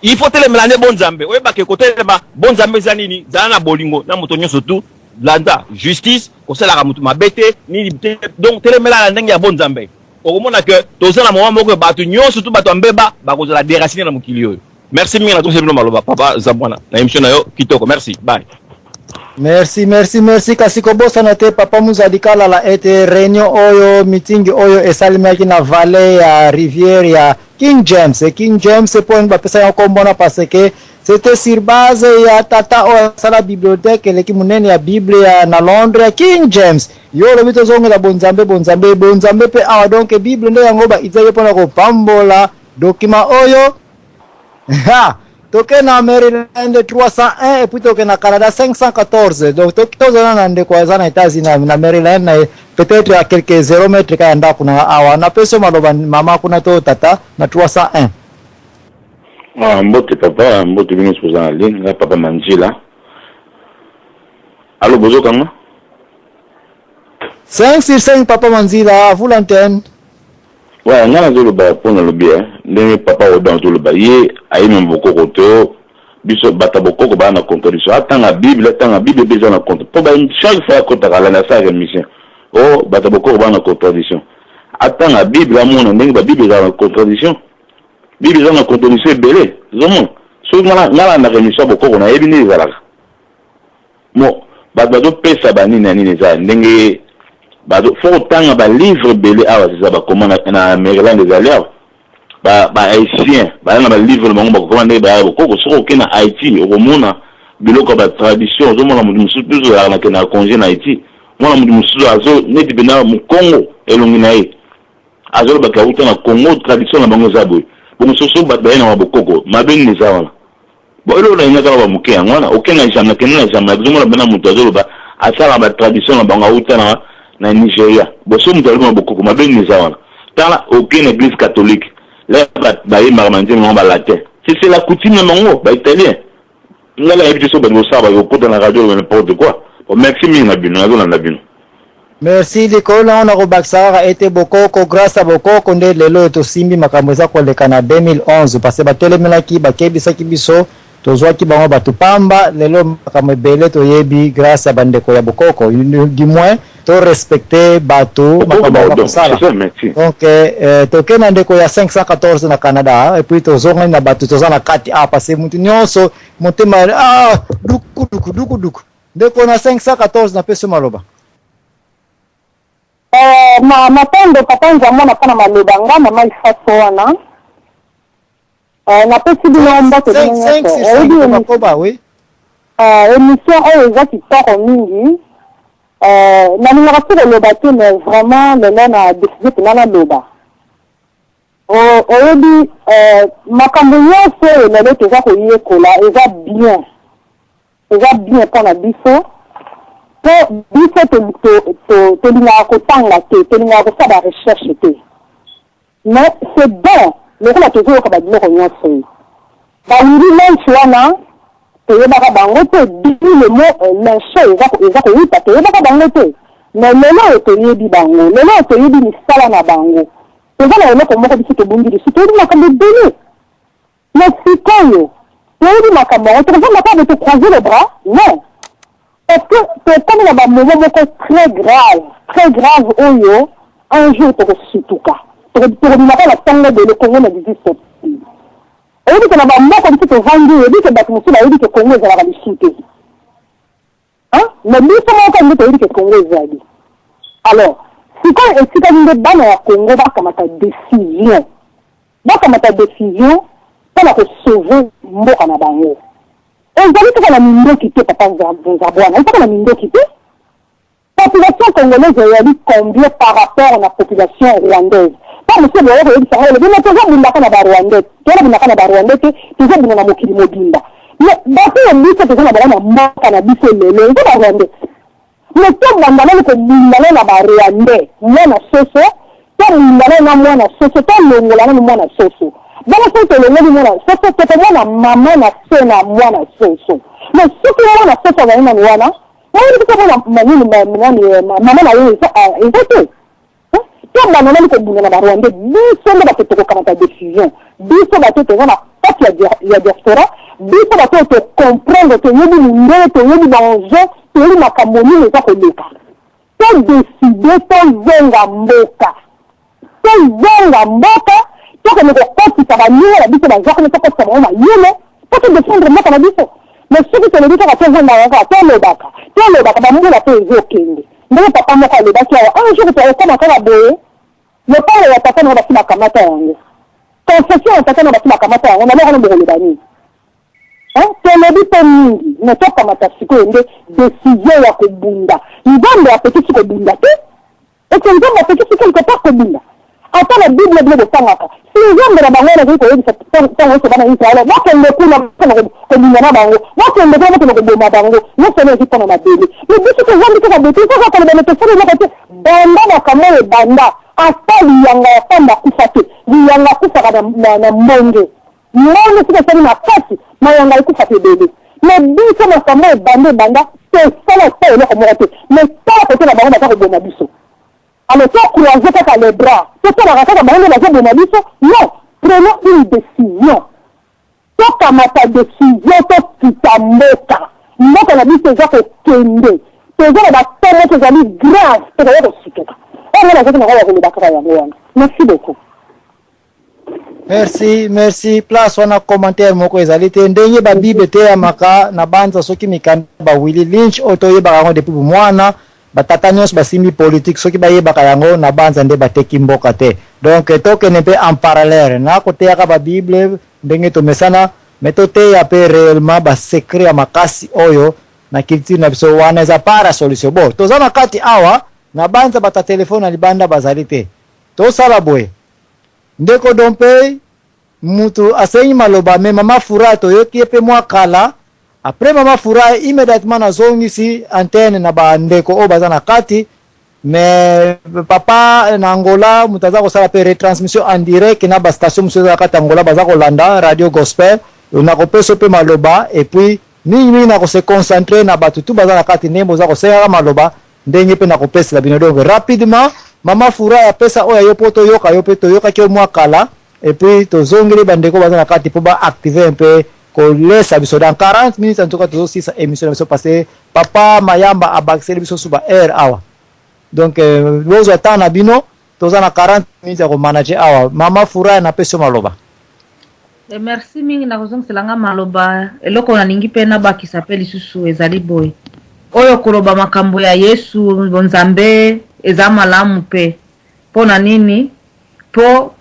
Il faut telemela nde bo Nzambe. Oyebaka ekotelema bo Nzambe eza nini? Zala na bolingo na moto nyonso tu, landa justice, kosalaka moto mabe te, nini te. Donc telemela na ndenge ya bo Nzambe, okomona ke toza na moment moko bato nyonso tu, bato ya mbeba bakozala déracine na mokili oyo. Merci mingi, nazongisa bino maloba, papa Zabwana, na émission na yo kitoko. Merci, bye. Merci, merci, merci. Kasi kobosana te, papa Muzadi Kalala, ete réunion oyo, meeting oyo esalemaki na vallée ya rivière ya King James. E King James mpo bapesa yango kombo na parce que c'était sur base ya tata oyo asala bibliothèque eleki monene ya Bible ya na Londres ya King James. Yo olobi tozongela bonzambe, bonzambe, bonzambe mpe awa. Donc Bible nde yango baitiaki mpona kopambola document oyo. Ha! Toke na Maryland 301 et puis toke na Canada 514. Donc tozala na ndeko aza na États-Unis na Maryland, na peut-être à quelques 0 mètre kaka ndako na awa. Napesi yo maloba, mama kuna to tata na 301. Ah, mbote papa, mbote bino nyonso boza na ligne. Nga papa Manzila. Alo, bozokanga? 5 sur 5, papa Manzila, à vous l'antenne. Ouais, nga nazoloba mpo nalobi ndenge papa Odan azoloba, ye ayemi bokoko to biso bato ya bokoko baa na contradiction. Atanga Bible, atanga Bible mpe eza na contre mpo chaque fois akotaka alanda asalaka émission o bato ya bokoko baa na contradiction. Atanga Bible, amona ndenge babible ezala na contradiction. Bible eza na contradiction ebele. Ozomona, soki nga nalandaka émission ya bokoko, nayebi nde ezalaka mo bato bazopesa banini ya nini, eza ndenge bazo fo kotanga balivre ebele awa. Eza bakoma na Maryland, ezali awa bahaïtien baya na balivre na bango, bakokoma ndenge baya bokoko. Soki oke na Haïti, okomona biloko ya batradition. Ozomona moto mosusu, biso ozalaka nakende na congé na Haïti, mona moto mosusu azo neti mpena mokongo, elongi na ye azolobaka auta na Congo, tradition na bango eza boye. Bongo soso bato baye na bokoko, mabe nini eza wana? Bon, eloko nalinga kaka bamoke yango wana. Oke na Jamaïque, kende na Jamaïque, ozomona mpena moto azoloba asalaka batradition na bango, auta na Nigeria. Bon, so moto alobi na bokoko, mabe nini eza wana? Tala, oke na église catholique, la bayembaka banzembo bango balatin, c'est la coutume na bango baitalien. Ngai nayebi te so bato bosala bakokota na radio, oloba n'importe quoi. Bon, merci mingi na bino, nazolanda bino. Merci. Likolo nango nakobakisa kaka ete bokoko, grâce ya bokoko nde lelo oyo tosimbi makambo eza koleka na 2011, parce batelemelaki, bakebisaki biso, tozwaki bango bato pamba. Lelo makambo ebele toyebi grâce ya bandeko ya bokoko. Du moins to respecte bato, makambo ya kosala. Donc toke na ndeko ya 514 na Canada et puis tozongani na bato toza na kati a parce que mutu nyonso motema ah, duku duku duku duku. Ndeko na 514, napesi yo maloba. Na matondo papa Nzamona mpona maloba. Nga mama Ifaso wana, napesi bino mbote bino nyonso. Bakoba, oui. Émission oyo eza kitoko mingi. Euh, nalingaka te koloba te mais vraiment lelo na decide mpenza naloba. Oyebi euh, makambo nyonso oyo lelo toza koyekola eza bien, eza bien mpo na biso, mpo biso tolingaka kotanga te, tolingaka kosala ba recherche te. Mais c'est bon lokola tozoyoka ba biloko nyonso oyo. Ba Willy Lynch wana toyebaka bango te, d'où le mot lyncher eza eza kowuta, toyebaka bango te. Mais lelo oyo toyebi bango, lelo oyo toyebi misala na bango. Toza na eloko moko biso tobungi lisusu, toyebi makambo ebele. Mais sikoyo toyebi makambo yango, tokovanda kaka boye to croiser les bras? Non. Parce que tokomi na ba moment moko très grave, très grave oyo un jour tokosutuka. Tokobima kaka na tongo boye le Congo n'existe plus. Oyebi ke na ba mboka biso tovandi, oyebi ke bato mosusu bayebi ke Congo ezalaka lisusu te. Hein? Mais biso moko kaka nde toyebi ke Congo ezali. Alors, sikoyo etikali nde bana ya Congo bakamata decision. Bakamata decision pona ko sauver mboka na bango. Ezali kaka na mindoki te papa Nzabwana, eza kaka na mindoki te. Population congolaise eyali combien par rapport na population rwandaise? Tango mosusu boya koyebisa ngai olobi mais tozo bundaka na ba rwandais, tozo bundaka na ba rwandais te, tozo bunda na mokili mobimba. Mais bato oyo biso toza na bango na mboka na biso lelo eza ba rwandais. Mais tobanda nanu kobunda nanu na ba rwandais mwana soso, tobunda nanu na mwana soso, tolongola nanu mwana soso. Bongo soki tolongoli mwana soso, tokomona mama na se na mwana soso. Mais soki mwana soso azali nanu wana, oyebi te komona nini nani mama na ye eza te. Tobanda nanu kobunda na ba rwandais, biso nde bato tokokamata decision, biso bato toza na kati ya diaspora, biso bato oyo to comprendre, toyebi mindele, toyebi ba enjeux, toyebi makambo nini eza koleka. To decider tozonga mboka, tozonga mboka, tokende kokotisa baninga na biso baza kuna, tokotisa bango mayele po to defendre mboka na biso. Mais soki tolobi kaka tovandaka kaka, tolobaka, tolobaka, ba mbula pe ezokende. Ndenge papa moko alobaki awa, un jour tokokoma kaka boye, lopango ya tata na yo basi bakamata yango, concession ya tata na yo basi bakamata yango, na lors wana bokoloba nini? Hein? Tolobi pe mingi, mais tokamata sikoyo nde decision ya kobunda. Nzambe apekisi kobunda te. Est-ce que Nzambe apekisi quelque part kobunda? Ata na Bible bino botangaka, si Nzambe na bango wana azali koyebisa tango nyonso bana ya Israele, bokende kuna, bokende kobunda na bango, bokende kuna, bokende koboma bango, nyonso wana ezali mpo na mabele. Mais biso tovandi kaka boye, toza kaka koloba mais tosali eloko te. Banda makambo oyo ebanda, ata liyanga ya pamba akufa te. Liyanga akufaka na, na, na mbonge. Mbonge soki esali makasi, mayanga ekufaka ebele. Mais biso makambo oyo ebanda ebanda, tosala ata eloko moko te. Mais tala kote na bango baza koboma biso. Alors to croiser kaka les bras, totalaka kaka bango nde bazo boma biso? Non, prenons une decision. Tokamata decision tokita mboka. Mboka na biso eza kokende. Toza na ba temps moko ezali grave, tokoya kosutuka. Oyo nga nazalaki nango ya koloba kaka yango wana. Merci beaucoup. Merci, merci. Place wana commentaire moko ezali te ndenge ba bible eteyamaka na banza soki mikanda ba Willy Lynch oyo toyebaka yango depuis bomwana ba tata nyonso basimbi politique soki bayebaka yango na banza nde bateki mboka te. Donc tokende mpe en parallèle na koteyaka ba bible ndenge tomesana mais toteya mpe réellement ba secret ya makasi oyo na culture na biso wana eza para solution. Bon, toza na kati awa na banza bata telefone na libanda bazali te. Tosala boye Ndeko Dompey mutu asengi maloba mais mama Fura toyoki ye pe mua kala, après mama Fura immediatement nazongisi antenne na ba ndeko oyo baza na kati mais papa na Angola mutu aza kosala pe retransmission en direct na ba station mosusu eza na kati ya Angola baza kolanda radio gospel nakopesa yo pe maloba et puis mingi mingi nako se concentrer na batu tout baza na kati ndenge boza kosengaka maloba ndenge pe nakopesela bino donc rapidement mama Furaya pesa oyo ya yo po toyoka yo pe toyokaki yo mua kala et puis tozongeli ba ndeko baza na kati po ba activer un peu kolesa biso dans 40 minutes en tout cas tozosisa emission na biso parce que papa Mayamba abakiseli biso su ba heure awa donc euh, bozwa temps na bino toza na 40 minutes ya komanager awa mama Furaya napesi yo maloba. Eh, merci mingi na kozongisela nga maloba. Eloko nalingi mpe nabakisa mpe lisusu ezali boye, oyo koloba makambo ya Yesu bonzambe eza malamu mpe mpo na nini? Mpo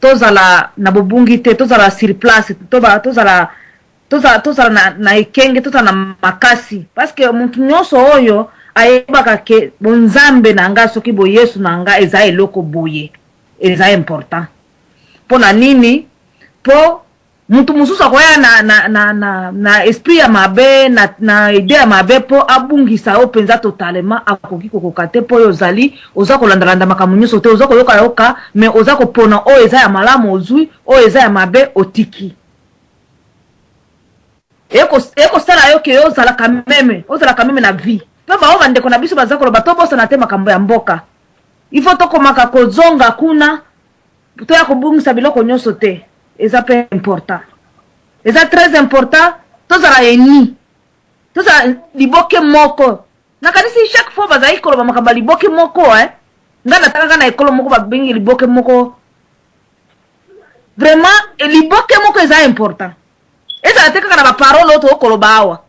tozala na bobungi te, tozala sur place, tozala tozala tozala na, na ekenge, tozala na makasi, parce que moto nyonso oyo Ayebaka ke bonzambe na nga soki boyesu na nga eza eloko boye eza important. Mpo na nini? Mpo mutu mosusu akoya na, na, na, na, na esprit ya mabe na, na idee ya mabe mpo abungisa yo mpenza totalement, akoki kokoka te mpo oyo ozali oza kolandalanda makambo nyonso te, oza koyokayoka mais oza kopona oyo eza ya malamu ozwi, oyo eza ya mabe otiki. Ekosala yo ke ozalaka meme, ozalaka meme na vie. Mpe baoyo bandeko na biso baza koloba, tobosana te makambo ya mboka. Il faut tokomaka kozonga kuna, toya kobungisa biloko nyonso te. Eza mpe important, eza très important tozala eni, tozala liboke moko. Nakanisi chaque fois bazalaki koloba makambo ya liboke moko, eh. Ngai natalaka na ekolo moko babengi liboke moko. Vraiment liboke moko eza important. Ezala te kaka na baparole oyo tokoloba awa,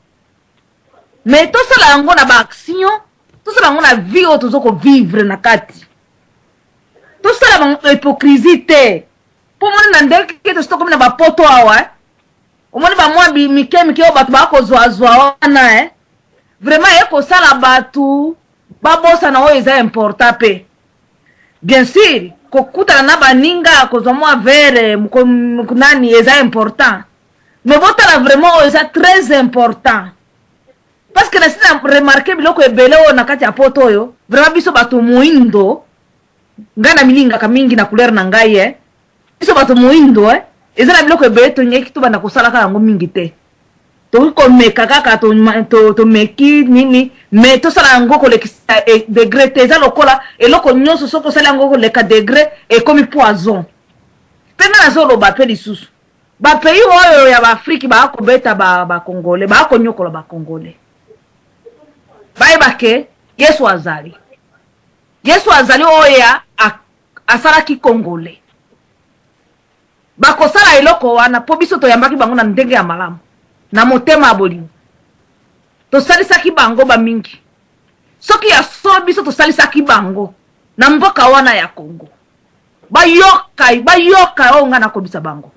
mais tosala yango na baaction, tosala yango na vie oyo tozo kovivre na kati. Tosala hypocrisie te. Mpo omoni na ndenge tosi tokomi na bapoto awa, eh. Omoni bamwa mike mike oyo bato bakozwazwa wana, eh. Vraiment ekosala bato babosana oyo eza important. Mpe bien sûr kokutana na baninga, kozwa mwa verre nani eza important, mais botala vraiment oyo eza très important, parce que nasi na remarquer biloko ebele oyo na kati ya poto oyo. Vraiment biso bato moindo, ngai na milingaka mingi na couleur na ngai, eh. Biso bato moindo, eh, eza na biloko ebele tolingaki tobanda kosalaka yango mingi te. Tokoki komeka kaka, tomeki nini, mais tosala yango kolekisa degré te. Eza lokola eloko nyonso, soki osali yango koleka degré, ekomi poison. Mpe ngai nazoloba mpe lisusu, bapays oyo ya baAfrike baa kobeta bacongolais, baa konyokola bacongolais, bayeba ke Yesu azali. Yesu azali oyo asalaki congolais. Bakosala eloko wana mpo biso toyambaki bango na ndenge ya malamu, na motema ya bolingo, tosalisaki bango bamingi. Soki ya solo biso tosalisaki bango na mboka wana ya Congo, bayoka, bayoka oyo ngai nakobisa bango.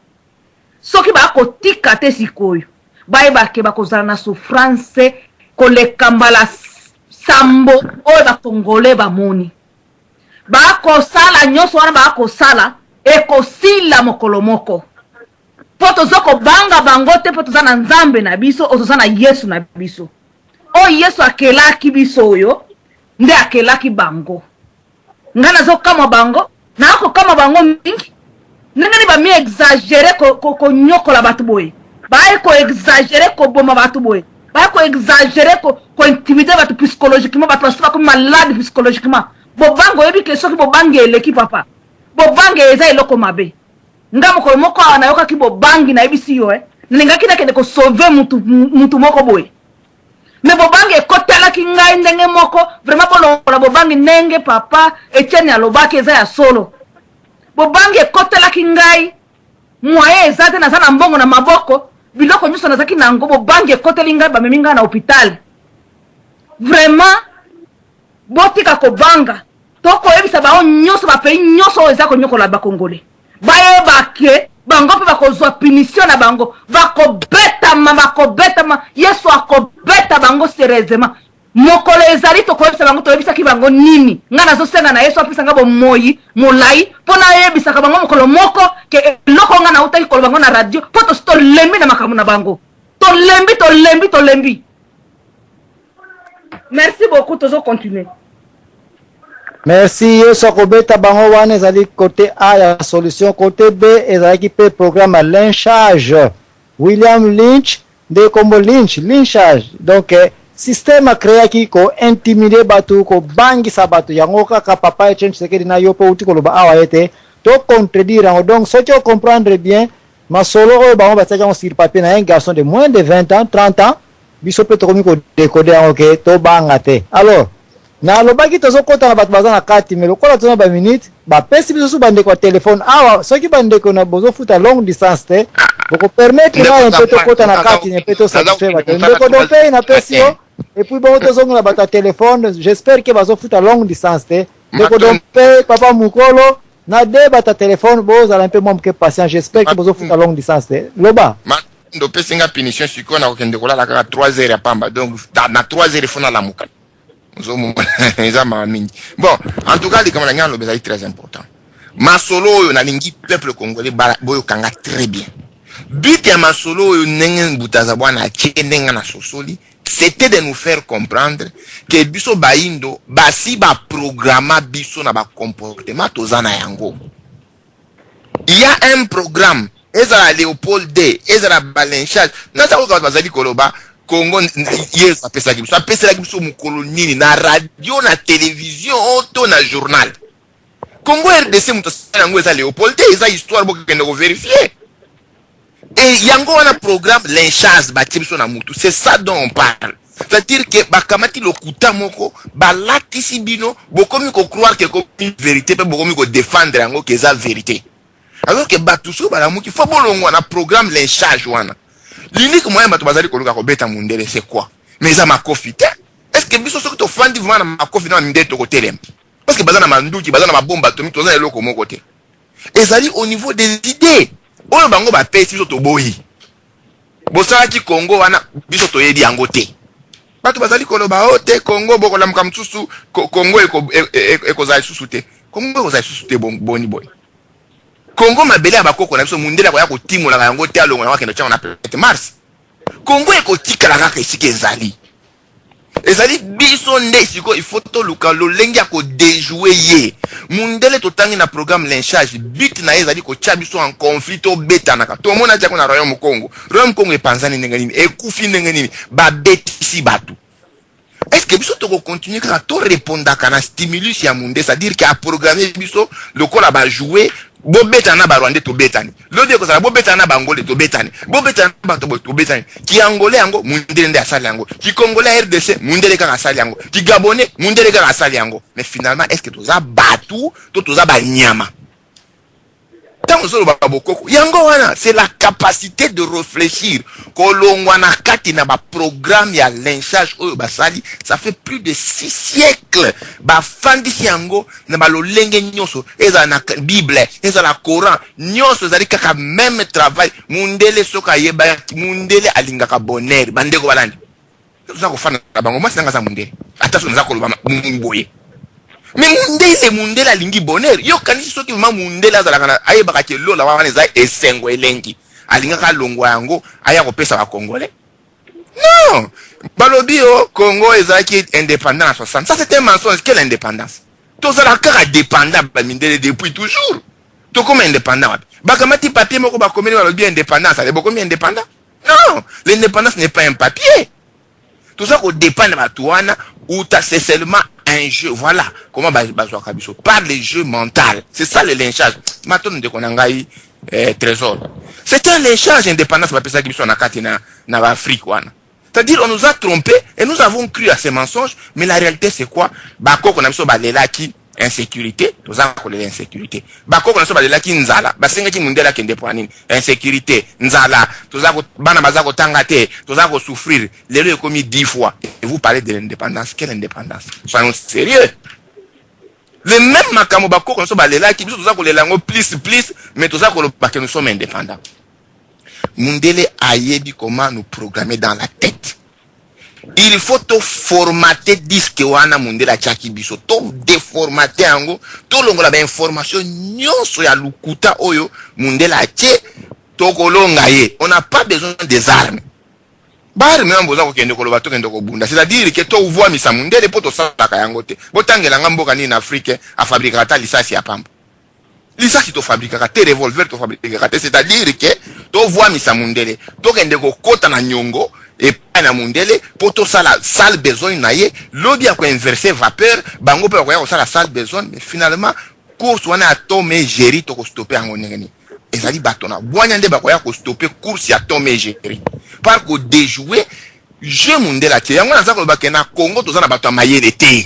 Soki bakotika te sikoyo, bayeba ke bakozala na souffrance koleka mbala sambo oyo bacongolais bamoni. Bakosala nyonso wana bakosala, ekosila mokolo moko, mpo toza kobanga bango te, mpo toza na Nzambe na biso, oyo toza na Yesu na biso. Oyo Yesu akelaki biso, oyo nde akelaki bango. Ngai nazokamwa bango, nakokamwa bango mingi ndenge nini bami exagérer konyokola bato boye, baye koexagérer koboma bato boye, baye koexagérer kointimider bato psychologiquement. Bato basusu bakomi malade psychologiquement. Bobangi, oyebi ke soki bobangi eleki, papa, bobangi eza eloko mabe. Nga mokolo moko awa nayokaki bobangi, nayebisi yo, eh, nalingaki nakende kosauver mutu, mutu moko boye, mais bobangi ekotalaki ngai ndenge moko. Vraiment bolongola bobangi. Ndenge papa Etienne alobaki eza ya solo. Bobangi ekotelaki ngai, moyen eza te, naza na mbongo na maboko, biloko nyonso nazalaki na yango, bobangi ekoteli ngai, bamemi ngai na hôpital. Vraiment botika kobanga. Tokoyebisa bango nyonso, bapays nyonso oyo eza konyokola bacongolais, bayeba ke bango mpe bakozwa punition na bango, bakobetama, bakobetama. Yesu akobeta bango sérieusement. Mokolo ezali, tokoyebisa bango toyebisaki bango nini. Ngai nazosenga na Yesu apesa ngai bomoi molai mpo nayebisaka bango mokolo moko ke eloko ngai nautaki koloba bango na radio, mpo tosi tolembi na makambo na bango. Tolembi, tolembi, tolembi. Merci beaucoup, tozo continuer. Merci. Yesu akobeta bango wana ezali côté A ya solution. Côté B ezalaki mpe programme ya lynchage, William Lynch nde kombo Lynch, lynchage. Donc système acréaki kointimider bato, kobangisa bato. Yango kaka papa Etienne Tshisekedi na yo mpe outi koloba awa ete tocontredire yango. Donc soki ocomprendre bien masolo oyo bango batiaki yango sur papier na un garçon de moins de 20 ans, 30 ans, biso mpe tokomi kodécoder yango ke tobanga te. Alors nalobaki tozokɔta na bato baza na kati, mais lokola toza na baminute bapesi biso su bandeko ya telefone awa, soki bandeko na bozofuta longue distance te, bokopermettre ngai mpe tokɔta na kati mpe tosatisfaire bato. Ndeko Dompei, napesi yo, et puis bongo tozongela bato ya telefone. J'espère ke bazofuta longue distance te. Ndeko Dompei, papa mokolo na de bato ya telefone, bozala mpe mwa moke patient. J'espère ke bozofuta longue distance te. Loba. Ndo opesi nga punition. Sikoyo nakokende kolala kaka 3 heures ya pamba. Donc na 3 heures ifo nalamuka. Ozomona, eza mawa mingi. Bon, en tout cas, likambo na ngai naloba ezali très important. Masolo oyo nalingi peuple congolais boyokanga très bien. But ya masolo oyo, ndenge Mbuta Zabwana atie, ndenge na sosoli, c'était de nous faire comprendre que biso bayindo basi baprograma biso na bacomportement toza na yango. Il y a un programme, ezala Léopold D, ezala balynchage. Naza koyoka bato bazali koloba Congo Yesu apesaki biso. Apeselaki biso mokolo nini? Na radio, na télévision to na journal? Congo RDC, moto asala yango eza Léopold te. Eza histoire, bokende kovérifier. Et yango wana programme lynchage batie biso na mutu, c'est ça dont on parle. C'est-à-dire que bakamati lokuta moko, balatisi bino, bokomi kocroire ke ekomi vérité, mpe bokomi kodéfendre yango ke eza vérité, alors que bato soki balamuki, fo bolongwa na programme lynchage wana. L'unique moyen bato bazali koluka kobeta mundele, c'est quoi? Mais eza makofi te. Est ce que biso soki tofandi vraiment na makofi na mindele, tokotelema? Parce que baza na manduki, baza na babomba atomique, toza na eloko moko te. Ezali au niveau des idées oyo bango bapesi biso, toboyi. Bosalaki Congo wana, biso toyebi yango te. Bato bazali koloba o te Congo, bokolamuka mosusu, Congo ekozala lisusu te. Congo ekozala lisusu te boni boye? Congo, mabele ya bakoko na biso, mundele akoya kotimolaka yango te, alongo yango, akende tiango na planète Mars. Congo ekotikala kaka esika ezali. Ezali biso nde sikoyo il faut toluka lolenge ya kodéjouer ye mundele. Totangi na programme lynchage, but na ye ezali kotia biso en conflit, tobetanaka. Tomona tiako na Royaume Congo. Royaume Congo epanzani ndenge nini? Ekufi ndenge nini? Babetisi bato. Est ce que biso tokocontinue kaka torépondaka na stimulus ya munde? C'est-à-dire ke aprogramme biso lokola bajouer: bobetana na Barwandais, tobetani. Lobi ekozala bobetana na Bangole, tobetani. Bobetana na bato boye, tobetani. Kiangolais yango, mundele nde asali yango. Kicongolais ya RDC, mundele kaka asali yango. Kigabonais, mundele kaka asali yango. Mais finalement, est ce que toza bato to toza banyama? Ntango ozoloba bokoko, yango wana, c'est la capacité de réfléchir, kolongwa na kati na baprogramme ya lynchage oyo basali. Ça fait plus de 6 siècles bafandisi yango na balolenge nyonso, ezala na Bible, ezala Coran, nyonso ezali kaka même travail. Mundele soki ayebaki, mundele alingaka bonheur. Bandeko balandi, toza kofanda na bango, mwasi nanga aza mundele, ata soki naza koloba boye, mais mundele alingi bonheur. Yo kanisi soki ma mundele azalaka na ayebaka ke lola wana eza esengo elengi, alingaka alongwa yango aya kopesa Bakongolais? Non. Balobi o Congo ezalaki indépendant na 60, ça c'est un mensonge. Quelle indépendance? Tozala kaka dépendant bamindele depuis toujours. Tokoma indépendant wapi? Bakamati papier moko, bakomeli, balobi indépendance. Ale, bokomi indépendant? Non, l'indépendance n'est pas un papier. Toza kodépendre bato wana uta, c'est seulement un jeu. Voilà comment bazwaka biso par le jeu mental, c'est ça le lynchage. Matono, ndeko na ngai, Trésor, c'est un lynchage. Indépendance bapesaki biso na kati na baAfrique wana, c'est-à-dire on nous a trompés et nous avons cru à ces mensonges. Mais la réalité, c'est quoi? Bakoko na biso balelaki insécurité, toza kolela insécurité. Bakoko na biso balelaki nzala, basengaki mundele akende mpo nini? Insécurité, nzala, toza bana baza kotanga te, toza kosouffrir. Lelo ekomi 10 fois et vous parlez de l'indépendance. Quelle indépendance? Soyons sérieux. Le même makambo bakoko na biso balelaki, biso toza kolela yango plus plus, mais toza koloba que nous sommes indépendants. Mundele ayebi comment nous programmer dans la tête. Il faut toformate disque wana mundele atiaki biso, todéformate yango, tolongola bainformation nyonso ya lukuta oyo mundele atie, tokolonga ye. On n'a pas besoin des armes. Baarme wana boza kokende koloba tokende kobunda, c'est-à-dire ke tovwamisa mundele mpo tosalaka yango te. Botangelanga mboka nini na Afrique afabrikaka ata lisasi ya pamba? Lisasi tofabrikaka te, revolver tofabrikaka te. C'est-à-dire ke tovwamisa mundele, tokende kokɔta na nyongo epai na mundele mpo tosala sale besogne na ye. Lobi ya koinverse vapeur, bango mpe bakoya kosala sale besogne. Mais finalement, course wana ya Tom et Jerry, tokostopper yango ndenge nini? Ezali bato na bwanya nde bakoya kostopper course ya Tom et Jerry par kodéjouer jeu mundele atie yango. Naza koloba ke na Congo toza na bato ya mayele te,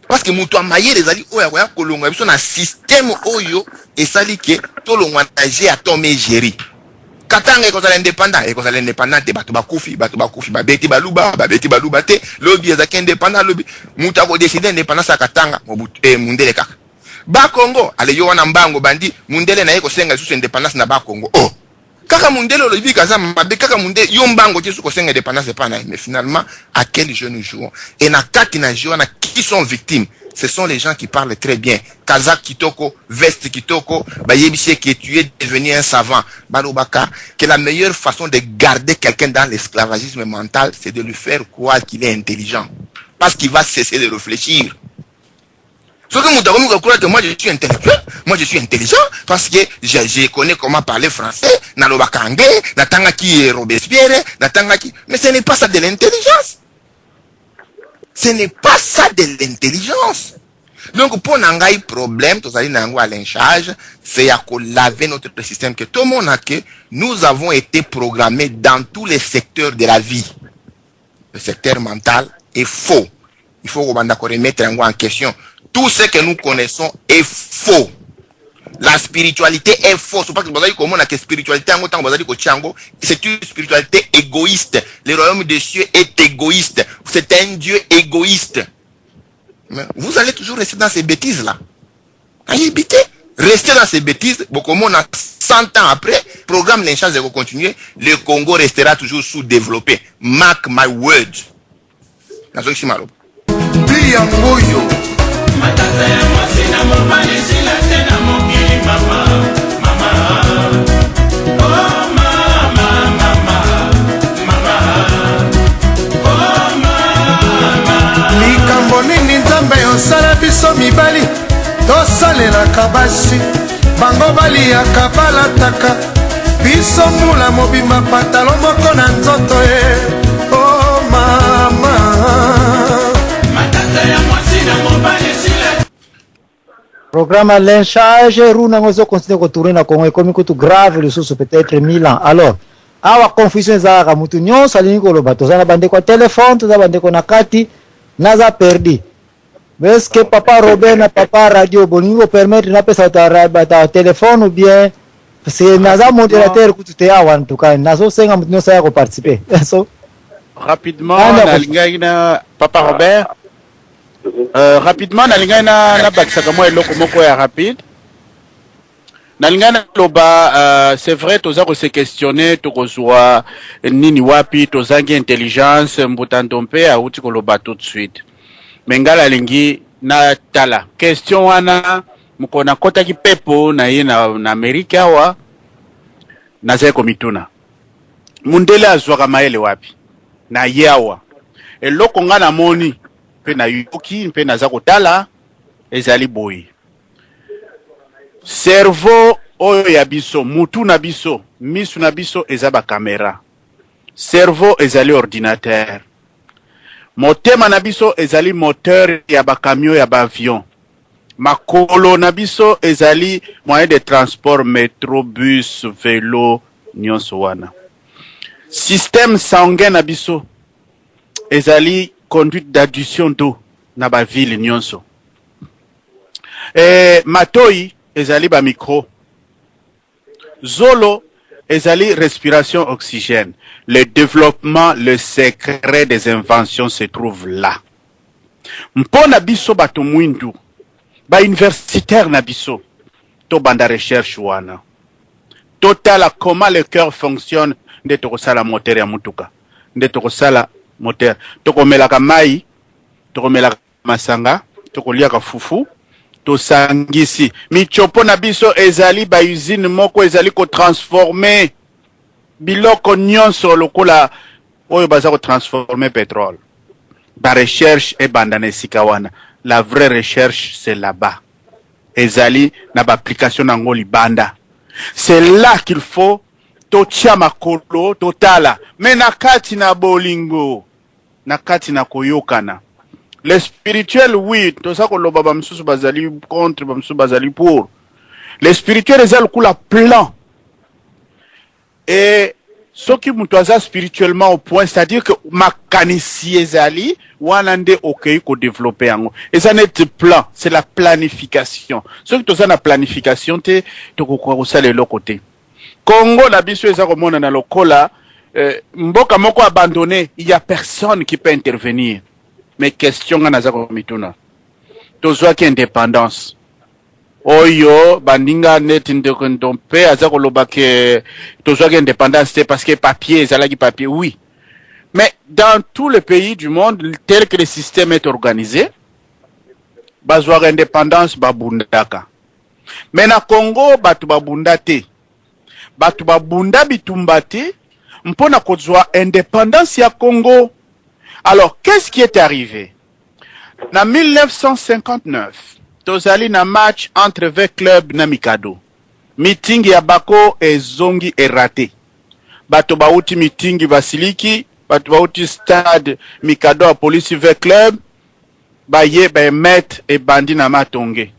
parce que moto ya mayele ezali oyo akoya kolongwa biso na système oyo esali ke tolongwa na jeu ya Tom et Jerry. Katanga ekozala indépendant, ekozala indépendant te. Bato bakufi, bato bakufi, babeti Baluba, babeti Baluba te. Lobi ezalaki indépendant, lobi moto akodécider indépendance ya Katanga, mundele kaka. Bakongo ale yo wana mbango bandi mundele na ye kosenga lisusu indépendance na Bakongo. Oh, Kaka mundele olobi kaza mabe, kaka mundele yo mbango te soki osenga indépendance epai na ye. Mais finalement, à quel jeu nous jouons? Et na kati na jeu wana, qui sont victimes? Ce sont les gens qui parlent très bien. Kazak kitoko, veste kitoko, bayebisi que tu es devenu un savant. Balobaka, que la meilleure façon de garder quelqu'un dans l'esclavagisme mental, c'est de lui faire croire qu'il est intelligent. Parce qu'il va cesser de réfléchir. Soki moto akomi kokola que moi je suis intellectuel, moi je suis intelligent parce que je connais comment parler français, nalobaka anglais, natangaki Robespierre, natangaki. Mais ce n'est pas ça de l'intelligence. Ce n'est pas ça de l'intelligence. Donc mpo na ngai, problème tozali na yango à lynchage, c'est ya kolaver notre système, que tomona que nous avons été programmés dans tous les secteurs de la vie. Le secteur mental est faux, il faut kobanda koremettre yango en question. Tout ce que nous connaissons est faux. La spiritualité est fausse parce que bazali komona que spiritualité yango, ntango bazali kotia yango, c'est une spiritualité égoïste. Le royaume des cieux est égoïste, c'est un Dieu égoïste. Mais vous allez toujours rester dans ces bêtises là ayebi te. Restez dans ces bêtises, bokomona 100 ans après, programme lynchage ekocontinuer, le Congo restera toujours sous-développé. Mark my words. Nazongisi maloba. Bi yango oyo. Matata ya mwasi na mobali esila te na mokili. Mama, mama, oh mama, mama, mama, oh mama. Likambo nini Nzambe osala biso mibali tosalelaka basi? Bango baliaka, balataka, biso mbula mobimba patalo moko na nzoto ye. O oh, mama. Matata ya mwasi na mobali esila. Programme ya lynchage, roue nango ezocontinue kotourne na Congo, ekomi kutu grave lisusu, peut-être 1000 ans. Alors awa confusion ezalaka, mutu nyonso alingi koloba. Toza na bandeko ya telefone, toza bandeko na kati, naza perdu. Mais est-ce que papa Robert na papa Radio bolingi kopermettre napesa bato ya telefone ou bien? Parce que naza modérateur kutu te awa. En tout cas, nazosenga mutu nyonso aya koparticiper. So Rapidement, Anda. Nalingaki na papa Robert, rapidement nalingaki na nabakisaka mwa eloko moko ya rapide. Nalingaki naloba, c'est vrai, toza kose questionner tokozwa nini wapi, tozangi intelligence. Mbuta mpe awuti koloba tout de suite, mais ngai nalingi natala question wana. Mokolo nakɔtaki pepo na ye na Amerike awa, nazali komituna mundele azwaka mayele wapi na ye awa. Eloko nga namoni mpe nayoki mpe naza kotala ezali boye: cerveau oyo ya biso, mutu na biso, misu na biso eza bakamera, cerveau ezali ordinateur, motema na biso ezali moteur ya bacamion, ya baavion, makolo na biso ezali moyen de transport, métro, bus, vélo, nyonso wana. Système sanguin na biso ezali conduite d'adduction d'eau na bavile nyonso. Matoi ezali bamicro, zolo ezali respiration oxygène. Le développement, le secret des inventions se trouve là. Mpo na biso bato mwindu, bauniversitaire na biso, tobanda recherche wana, totala comment le cœur fonctionne, nde tokosala moteur ya mutuka, nde tokosala moteur. Tokomelaka mai, tokomelaka masanga, tokoliaka fufu, tosangisi michopo na biso, ezali bausine moko ezali kotransforme biloko nyonso lokola oyo baza kotransforme pétrole. Barecherche ebanda na esika wana. La vraie recherche, c'est là-bas, ezali na baapplication nango libanda. C'est là qu'il faut totia makolo, totala, mais na kati na bolingo, na kati na koyokana. Le spirituel, oui, toza koloba, bamosusu bazali contre, bamosusu bazali pour. Le spirituel eza lokola plan. E soki moto aza spirituellement au point, c'est-à-dire que makanisi ezali wana, nde okei kodévelopper yango. Eza neti plan, c'est la planification. Soki toza na planification te, tokokoka kosala eloko te. Congo na biso eza komonana lokola mboka moko abandonné, il y a personne qui peut intervenir. Mais question nga naza komituna, tozwaki indépendance. Oyo baninga neti ndeko Ndompe aza koloba ke tozwaki indépendance te parce que papier ezalaki papier. Oui. Mais dans tous les pays du monde, tel que le système est organisé, bazwaka indépendance babundaka. Mais na Congo bato babunda te. Bato babunda bitumba te mpo na kozwa indépendance ya Congo. Alors, qu'est-ce qui est arrivé? Na 1959, tozali na match entre V Club na Mikado. Meeting ya Bako ezongi eraté. Bato bauti meeting basiliki, bato bauti stade Mikado ya polisi V Club, baye baémeutes ebandi na Matonge.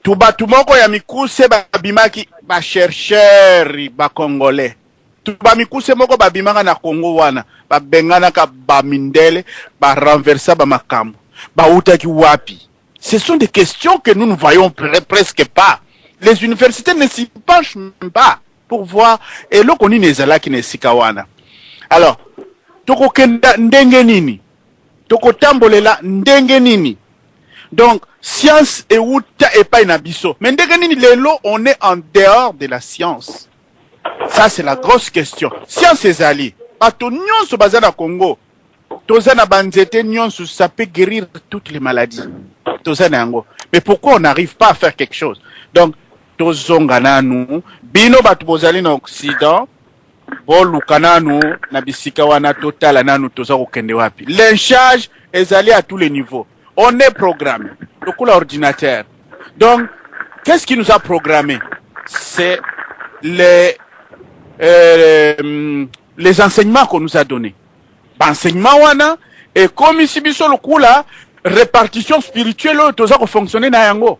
Tu bato moko ya mikuse babimaki bachercheurs bacongolais. Tu bamikuse moko babimaka na Congo wana, babenganaka bamindele, barenversa bamakambo. Bautaki wapi? Ce sont des questions que nous ne voyons presque pas. Les universités ne s'y penchent même pas pour voir eloko nini ezalaki na esika wana. Alors, tokokenda ndenge nini? Tokotambolela ndenge nini? Donc, science euta epai na biso. Mais ndenge nini lelo on est en dehors de la science? Ça, c'est la grosse question. Science ezali. Bato nyonso baza na Congo. Toza na banzete nyonso, ça peut guérir toutes les maladies. Toza na yango. Mais pourquoi on n'arrive pas à faire quelque chose? Donc, tozonga nanu. Bino bato bozali na Occident, boluka nanu na bisika wana totala nanu toza kokende wapi. Lynchage ezali à tous les niveaux. On est programmé. Lokola ordinateur. Donc, qu'est-ce qui nous a programmé? C'est les enseignements qu'on nous a donnés. Enseignement wana ekomisi biso lokola répartition spirituelle oyo toza kofonctionner na yango.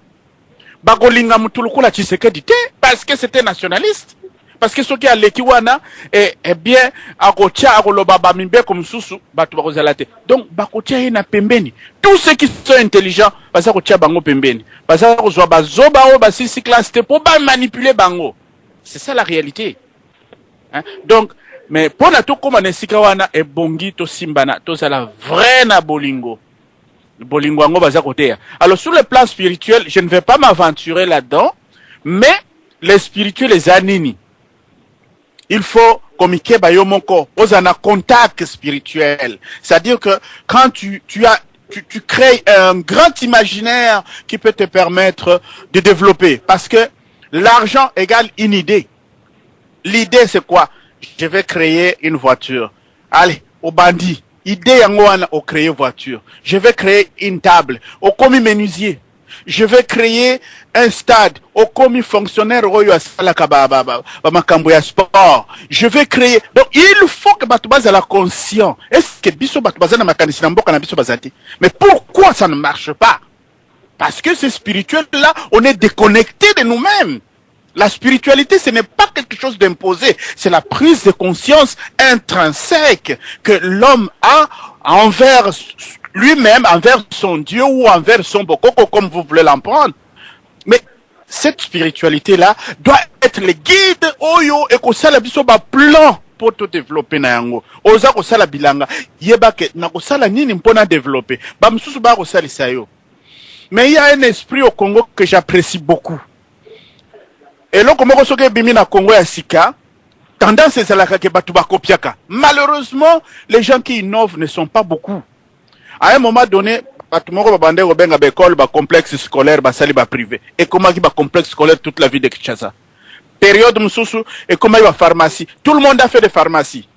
Bakolinga mutu lokola Tshisekedi te parce que c'était nationaliste. Parce que soki aleki wana eh bien akotia akoloba bamibeko mosusu bato bakozala te. Donc bakotia ye na pembeni. Tous ceux qui sont intelligents baza kotia bango pembeni. Baza kozwa bazoba oyo basisi classe te mpo bamanipuler bango. C'est ça la réalité. Hein? Donc mais mpona tokóma na esika wana ebongi tosimbana tozala vrai na bolingo. Bolingo yango baza koteya. Alors, sur le plan spirituel, je ne vais pas m'aventurer là-dedans, mais le spirituel eza nini? Il faut komikeba yo moko oza na contact spirituel, c'est-à-dire que quand tu crées un grand imaginaire qui peut te permettre de développer, parce que l'argent égale une idée. L'idée, c'est quoi? Je vais créer une voiture. Allez, obandi idée yango wana, ocréer voiture. Je vais créer une table, okomi menuisier. Je vais créer un stade, okomi fonctionnaire oyo asalaka bamakambo ya sport. Je vais créer. Donc il faut que bato bazala conscient. Est ce que biso bato baza na makanisi na mboka na biso baza te? Mais pourquoi ça ne marche pas? Parce que ce spirituel là, on est déconnecté de nous-mêmes. La spiritualité, ce n'est pas quelque chose d'imposé, c'est la prise de conscience intrinsèque que l'homme a envers lui-même, envers son Dieu ou envers son bokoko, comme vous voulez l'en prendre. Mais cette spiritualité-là doit être le guide oyo ekosala biso ba plan po to développer na yango. Oza kosala bilanga, yeba ke na kosala nini mpona développer. Bamosusu baya kosalisa yo. Mais il y a un esprit au Congo que j'apprécie beaucoup. Eloko moko soki ebimi na Congo ya sika, tendance ezalaka ke bato bakopiaka. Malheureusement, les gens qui innovent ne sont pas beaucoup. À un moment donné, bato moko babande kobenga baécole bacomplexe scolaire, basali baprivé, ekomaki bacomplexe scolaire toute la ville de Kinshasa. Période mosusu ekomaki bapharmacie, tout le monde a fait des pharmacies.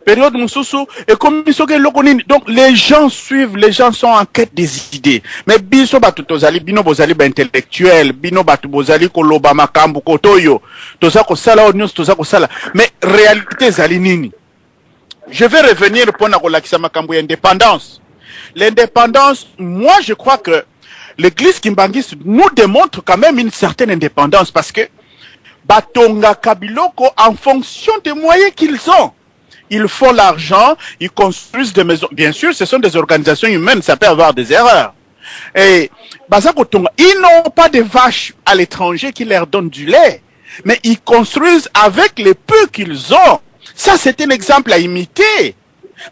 Période mosusu ekomi soki eloko nini. Donc les gens suivent, les gens sont en quête des idées. Mais biso bato tozali, bino bozali baintellectuel, bino bato bozali koloba makambo koto oyo toza kosala, oyo nyonso toza kosala, mais réalité ezali nini? Je vais revenir mpona kolakisa makambo ya indépendance. L'indépendance, moi je crois que l'église kimbanguiste nous démontre quand même une certaine indépendance, parce que batongaka biloko en fonction des moyens qu'ils ont. Ils font l'argent, ils construisent des maisons. Bien sûr, ce sont des organisations humaines, ça peut avoir des erreurs. Et baza kotonga, ils n'ont pas de vaches à l'étranger qui leur donnent du lait, mais ils construisent avec les peu qu'ils ont. Ça, c'est un exemple à imiter.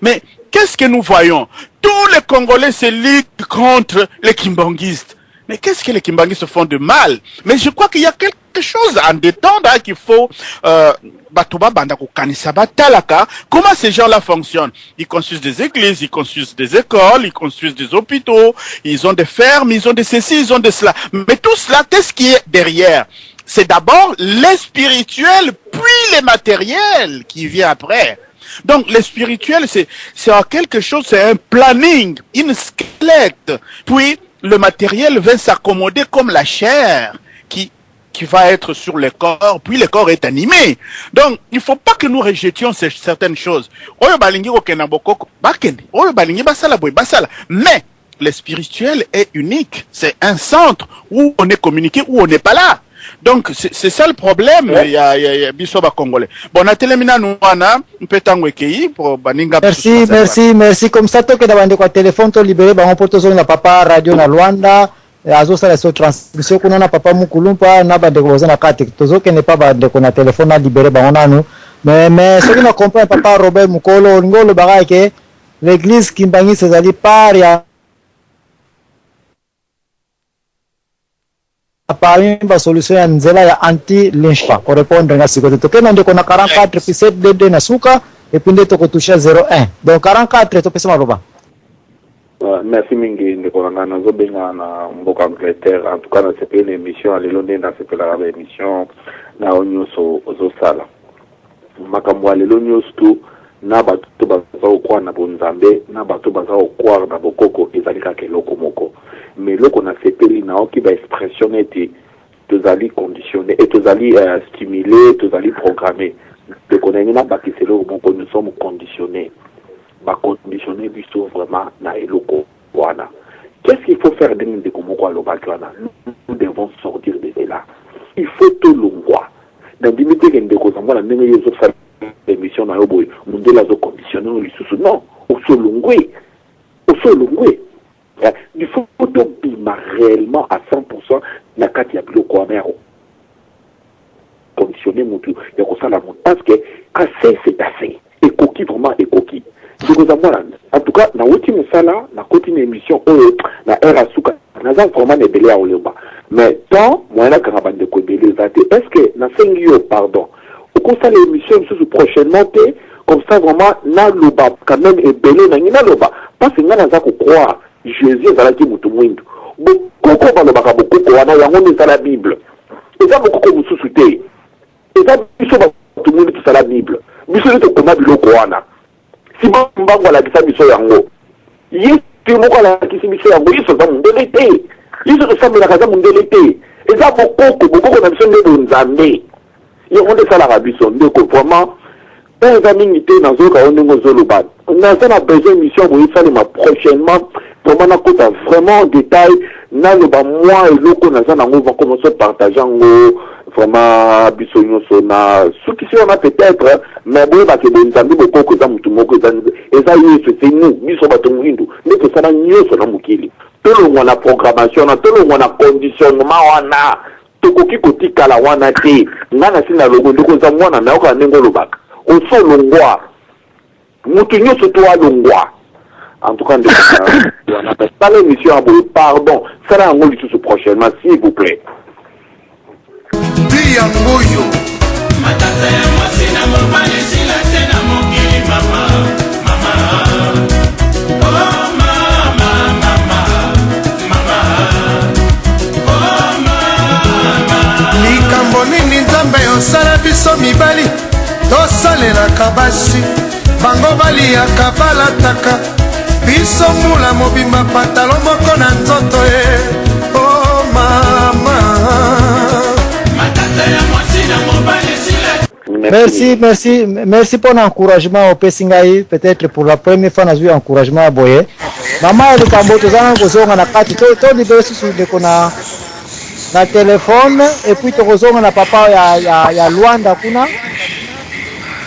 Mais qu'est-ce que nous voyons? Tous les Congolais se liguent contre les kimbanguistes. Mais qu'est-ce que les Kimbanguistes font de mal? Mais je crois qu'il y a quelque chose en dedans là qu'il faut euh, bato babanda kokanisa batalaka comment ces gens-là fonctionnent. Ils construisent des églises, ils construisent des écoles, ils construisent des hôpitaux, ils ont des fermes, ils ont des ceci, ils ont de cela. Mais tout cela, qu'est-ce qui est derrière? C'est d'abord les spirituel, puis les matériels qui vient après. Donc, le spirituel, c'est, c'est quelque chose, c'est un planning, une squelette. Puis, le matériel vient s'accommoder comme la chair qui, qui va être sur le corps, puis le corps est animé. Donc, il faut pas que nous rejetions ces, certaines choses. Oyo balingi kokenda bokoko, bakende. Oyo balingi basala boye, basala. Mais, le spirituel est unique. C'est un centre où on est communiqué, où on n'est pas là. Donc, c'est ça le problème. Il y a, il y a, il y a biso ba congolais. Bon, natelemi nanu wana, mpe tango ekei, po baninga Merci, merci, merci. Comme ça, tokenda bandeko ya telefone tolibere bango mpo tozonga papa radio na Luanda eh, azosala so transmission kuna na papa Mukulumpa na bandeko baza na kati. Tozokende pa bandeko na telefone na libere bango nanu. Mais, mais soki na comprendre papa Robert Mukolo, olingi olobaka ke l'église Kimbanguiste ezali part ya parmi ba solution ya nzela ya anti lynchement. Ko répondre nga sikoyo te. Tokende na ndeko na 44 puis 722 na suka et puis nde toko toucher 01. Donc 44 topesa maloba. Ouais, merci mingi ndeko na ngai nazobenga na mboka Angleterre en tout cas nasepeli na émission ya lelo nde nasepelaka ba émission na yo nyonso ozosala makambo ya lelo nyonso tu na bato baza kokroire na bonzambe na bato baza kokroire na bokoko ezali kaka eloko moko mais eloko nasepeli naoki ba expression neti tozali conditionné et tozali euh, stimulé tozali programmé ndeko na ngai nabakisa eloko moko nous sommes conditionnés ba conditionner biso vraiment na eloko wana qu'est-ce qu'il faut faire ndenge ndeko moko alobaki wana nous devons sortir de là il faut tolongwa nandimi te ke ndeko Zambwana ndenge yo ozosala émission na yo boye mondele azo conditionne yo lisusu non osi olongwe osi olongwe il faut tobima réellement à 100% na kati ya biloko wana ya conditionner mutu ya kosala mutu parce que assez c'est assez ekoki vraiment ekoki ndeko Zambwana en tout cas nawuti mosala nakoti na émission oyo na heure ya suka naza vraiment na ebele ya koloba mais temps moyen nakanga bandeko ebele eza te est ce que nasengi yo pardon okosala émission lisusu prochainement te comme ça vraiment naloba quand même ebele nangi naloba parce que ngai naza kocroire Jésus ezalaki motu mwindu bokoko balobaka bokoko wana yango nde ezala bible eza bokoko mosusu te eza biso bato mwindu tosala bible biso nde tokoma biloko wana Simon Mbangu alakisa biso yango Yesu moko alakisi biso yango Yesu aza mondele te Yesu tosambelaka aza mondele te eza bokoko bokoko na biso nde bonzambe yango nde esalaka biso ndeko vraiment mpe eza mingi te nazoyoka yo ndenge ozoloba naza na besoin émission boye esalema prochainement vraiment nakota vraiment en détail naloba mwa eloko naza nango commence partage yango vraiment biso nyonso na sukisi wana peut-être mais boyebake bonzambe bokoko eza motu moko eza eza yesu c'est nous biso bato moyindu nde tosala nyonso na mokili tolongwa na programmation wana tolongwa na conditionnement wana tokoki kotikala wana te ngai nasi nalongwe ndeko oza mwana nayokaka ndenge olobaka osi olongwa mutu nyonso to alongwa en tout cas ndeko wana sala émission ya boye pardon sala yango lisusu prochainement s'il vous plaît Bi yango oyo. Matata ya mwasi na mobali esila te na mokili mama mama oh mama mama mama oh mama Likambo nini Nzambe osala biso mibali tosalelaka basi bango baliyaka balataka biso mbula mobimba patalo moko na nzoto e oh mama matata ya mwasi na mobali esila Merci, merci, merci pour l'encouragement opesi ngai. Peut-être pour la première fois nazwi encouragement ya boye. Mama ya likambo toza nanu kozonga na kati to to libere susu ndeko na na telefone et puis tokozonga na papa ya ya ya Luanda kuna.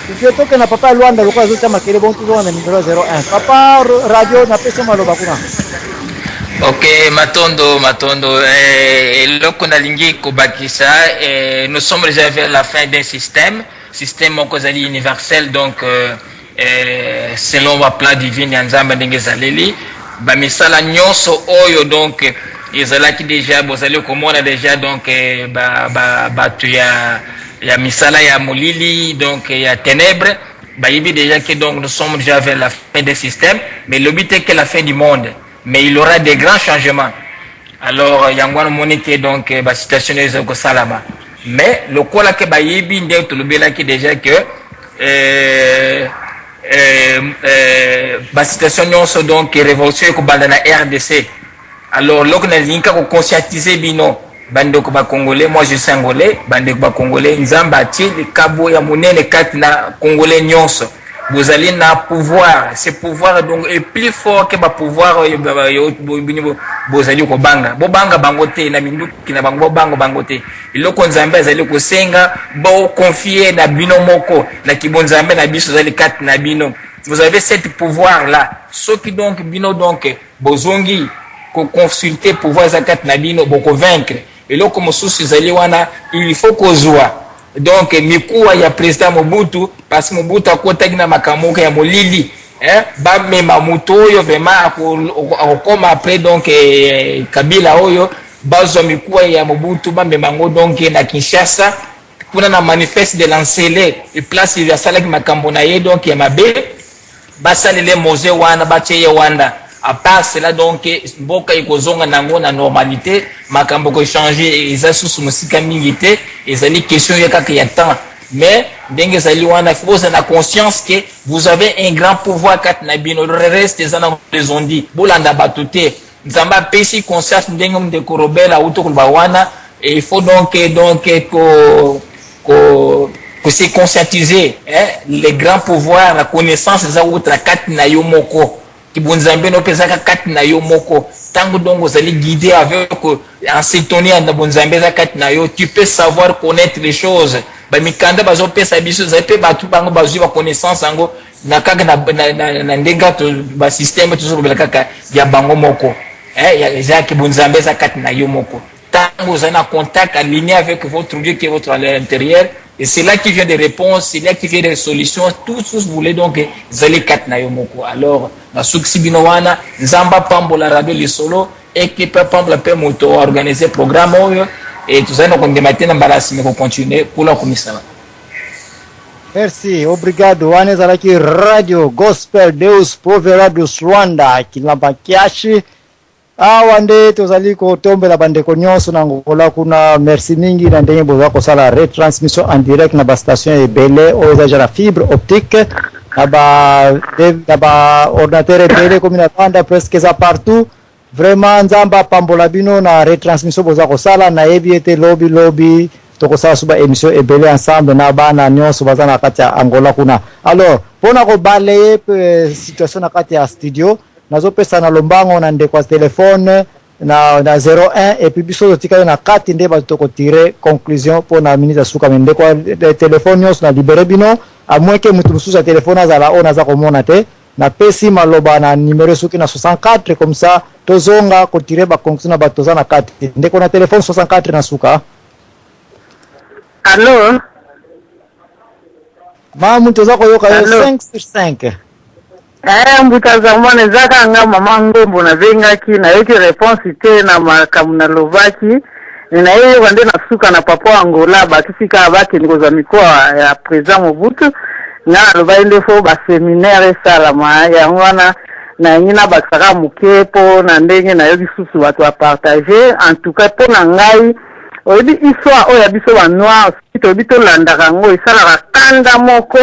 Tupie toke na papa ya Luanda lokola azotia makele bongo tozonga na numero 01. Papa radio napesi yo maloba kuna. Ok, Matondo, Matondo. Eh, eloko nalingi kobakisa, eh, nous sommes déjà vers la fin d'un système, système moko ezali universel, donc euh, eh, selon ba plan divine ya Nzambe ndenge ezaleli, ba misala nyonso oyo donc Ezalaki dejà, bozali komona dejà donc eh, ba, ba, bato ya, ya misala ya molili, donc ya ténèbres, bayebi déjà que donc nous sommes déjà vers la fin des systèmes, mais lobi te que la fin du monde, mais il y aura des grands changements. Alors yango wana omoni ke donc ba situation ezali kosalama, mais lokola ke bayebi ndenge tolobelaki déjà que ba situation nyonso, donc révolution ekobanda na RDC. Alors loko nalingi kaka koconscientiser bino, bandeko bacongolais, moi je suis angolais, bandeko bacongolais, Nzambe atie likabo ya monene kati na congolais nyonso. Bozali na pouvoir, ce pouvoir donc est plus fort que bapouvoir oyo bino bozali kobanga. Bobanga bango te na minduki na bango, bobanga bango te. Eloko Nzambe azali kosenga, boconfier na bino moko na kibonzambe na biso ezali kati na bino. Vous avez cette pouvoir là. Soki donc bino donc bozongi koconsulter pouvoir eza kati na bino, bokovaincre. Eloko mosusu ezali wana, il faut kozwa donc mikuwa ya président Mobutu, parce que Mobutu akotaki na makambo moko ya molili, hein? Bamema moto oyo vraiment akokoma après donc Kabila oyo, bazwa mikuwa ya Mobutu, bamema yango donc na Kinshasa kuna na manifeste de lancele place asalaki makambo na ye donc ya mabe, basalele mose wana, batie ye wana. À part cela, donc mboka ekozonga nango na normalité, makambo kochanger eza susu mosika mingi te, ezali question ya kaka ya temps. Mais ndenge ezali wana, il faut bozala na conscience que vous avez un grand pouvoir kati na bino. Le reste eza na les ondi, bolanda bato te. Nzambe apesi conscience ndenge ndeko Robert auti koloba wana. Et il faut donc ko se conscientiser, hein, les grands pouvoirs, la connaissance eza wuta kati na yo moko, kibonzambe no mpe ezaka kati na yo moko. Ntango donc ozali guidé avec en sintonie na bonzambe eza kati na yo, tu peux savoir connaître les choses. Bamikanda bazopesa biso ezali mpe bato bango bazwi baconnaissance yango na kaka na ndenge basystème tozolobela kaka ya bango moko. Eza kibonzambe eza kati na yo moko. Ntango ozali na contact aligné avec votre Dieu qui est votre à l'intérieur, et c'est là qui vient des réponses, c'est là qui vient des solutions, tout ce que vous voulez. Donc ezali kati na yo moko. Alors nasukisi bino wana. Nzambe apambola radio Lisolo, ekipe apambola mpe moto organise programme oyo, e tozali na kondima te na mbala nsima kocontinuer kula komisala. Merci, obrigado. Wana ezalaki Radio Gospel Deus Proverbios Rwanda Kilamba Kiashi. Awa nde tozali kotombela bandeko nyonso na Angola kuna. Merci mingi na ndenge boza kosala retransmission en direct na bastation ebele oyo eza ja na fibre optique, na ba ordinateur ebele komi na Rwanda, presque eza partout. Vraiment, Nzambe apambola bino na retransmission boza kosala. Nayebi ete lobi lobi tokosala so ba émission ebele ensemble na bana nyonso baza na kati ya Angola kuna. Alors, mpona kobalayer situation na kati ya studio, nazopesa na lombango na ndeko ya telefone na 01, et puis biso totikali na kati nde bato tokotirer conclusion mpona minute ya suka. Me ndeko ya telefone nyonso, na libérer bino, à moins que moto mosusu ya telefone azala oyo naza komona te. Napesi maloba na numero soki na 64, comme ça tozonga kotirer baconclusion na bato toza na kati. Ndeko na telefone 64 na suka. Allo? Mamu, toza koyoka yo. 5 sur 5. Mbuta Zamwana, eza kaka nga mama Ngombo. Nabengaki, nayoki réponse te na makambo nalobaki. Nayeyoka nde na suka na papa Angola bakisi kaka bakende kozwa mikuwa ya président Mobutu. Nga nalobaki nde faut baséminaire esalama. Yango wana nayangi nabakisaka moke mpo na ndenge nayoki susu bato bapartager. En tout cas, mpo na ngai, oyebi histoire oyo ya biso banoir, soki toyebi tolandaka yango, esalaka kanda moko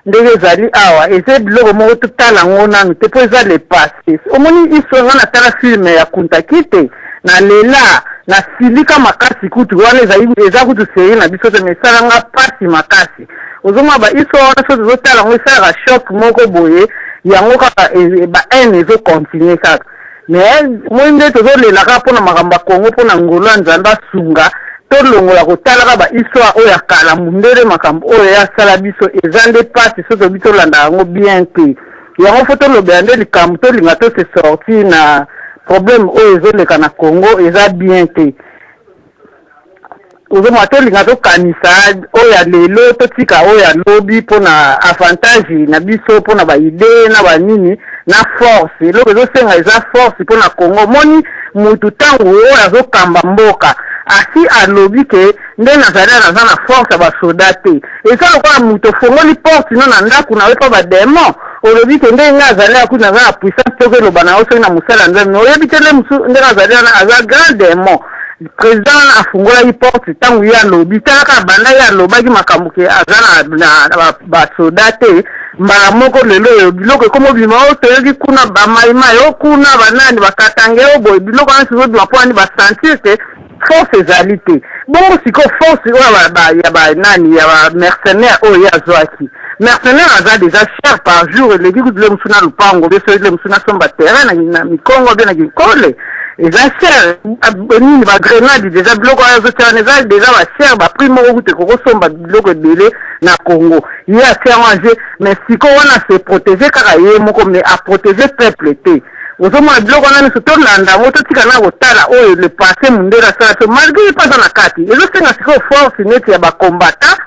ndenge ezali awa. Eza biloko moko totala yango nanu te mpo eza le passé. Omoni histoire nga natala film ya Kunta Kinte, nalela, nasilika makasi. Kutu wana ezali eza kutu série na biso te, mais esalanga mpasi makasi. Ozomona ba histoire wana, so tozotala yango, esalaka choc moko boye. Yango kaka ba haine ezocontinuer kaka. Mais moi nde tozolelaka mpona makambo ya Kongo, mpona ngolo ya Nzambe asunga tolongola kotalaka ba histoire oyo ya kala. Mundele, makambo oyo asala biso eza nde mpasi. So tobi tolanda yango bien te, yango faut tolobela nde likambo tolinga tose sortir na problème oyo ezoleka na Congo. Eza bien te. Ozomona, tolinga tokanisa oyo ya lelo, totika oyo ya lobi mpona avantage na biso, mpona baidées na banini na force. Eloko ezosenga eza force mpona Congo. Omoni Mutu tangu oyo azokamba mboka asi alobi ke nde nazali awa naza na force ya ba soda te. Eza lokola mutu ofongoli porte no na ndaku na yo epa ba demon olobi ke ndenge nga azali awa kutu naza na puissance te okeloba na yo soki na mosali ya nzambe mais oyebi te nde mususu ndenge azali wana aza grand demon. President wana afungolaki porte tangu ye alobi tala kaka banda ye alobaki makambu ke aza na na ba soda te mbala moko lelo oyo biloko ekomi obima o toyoki kuna ba mayi mayi o kuna ba nani ba katange o boye biloko wana nyonso ezobima mpo nani ba sentir ke force ezali te bongo sikoyo force oyo ya ba ya ba nani ya ba mercenaire oyo ye azwaki mercenaire aza deja cher par jour eleki kutu le mosusu na lupango be soki le mosusu nasomba terrain na, na mikongo be na kinkole eza cher nini ba grenade deja biloko wana azotia wana eza deja ba cher ba prix moko kutu ekokosomba biloko ebele na Congo ye atie yango en jeu mais sikoyo wana se proteger kaka ye moko mais a proteger peuple te ozomona biloko wana nyonso tolanda yango totika na kotala oyo le passé mundele asala so malgré ye mpe aza na kati ezosenga sikoyo force neti ya bacombattant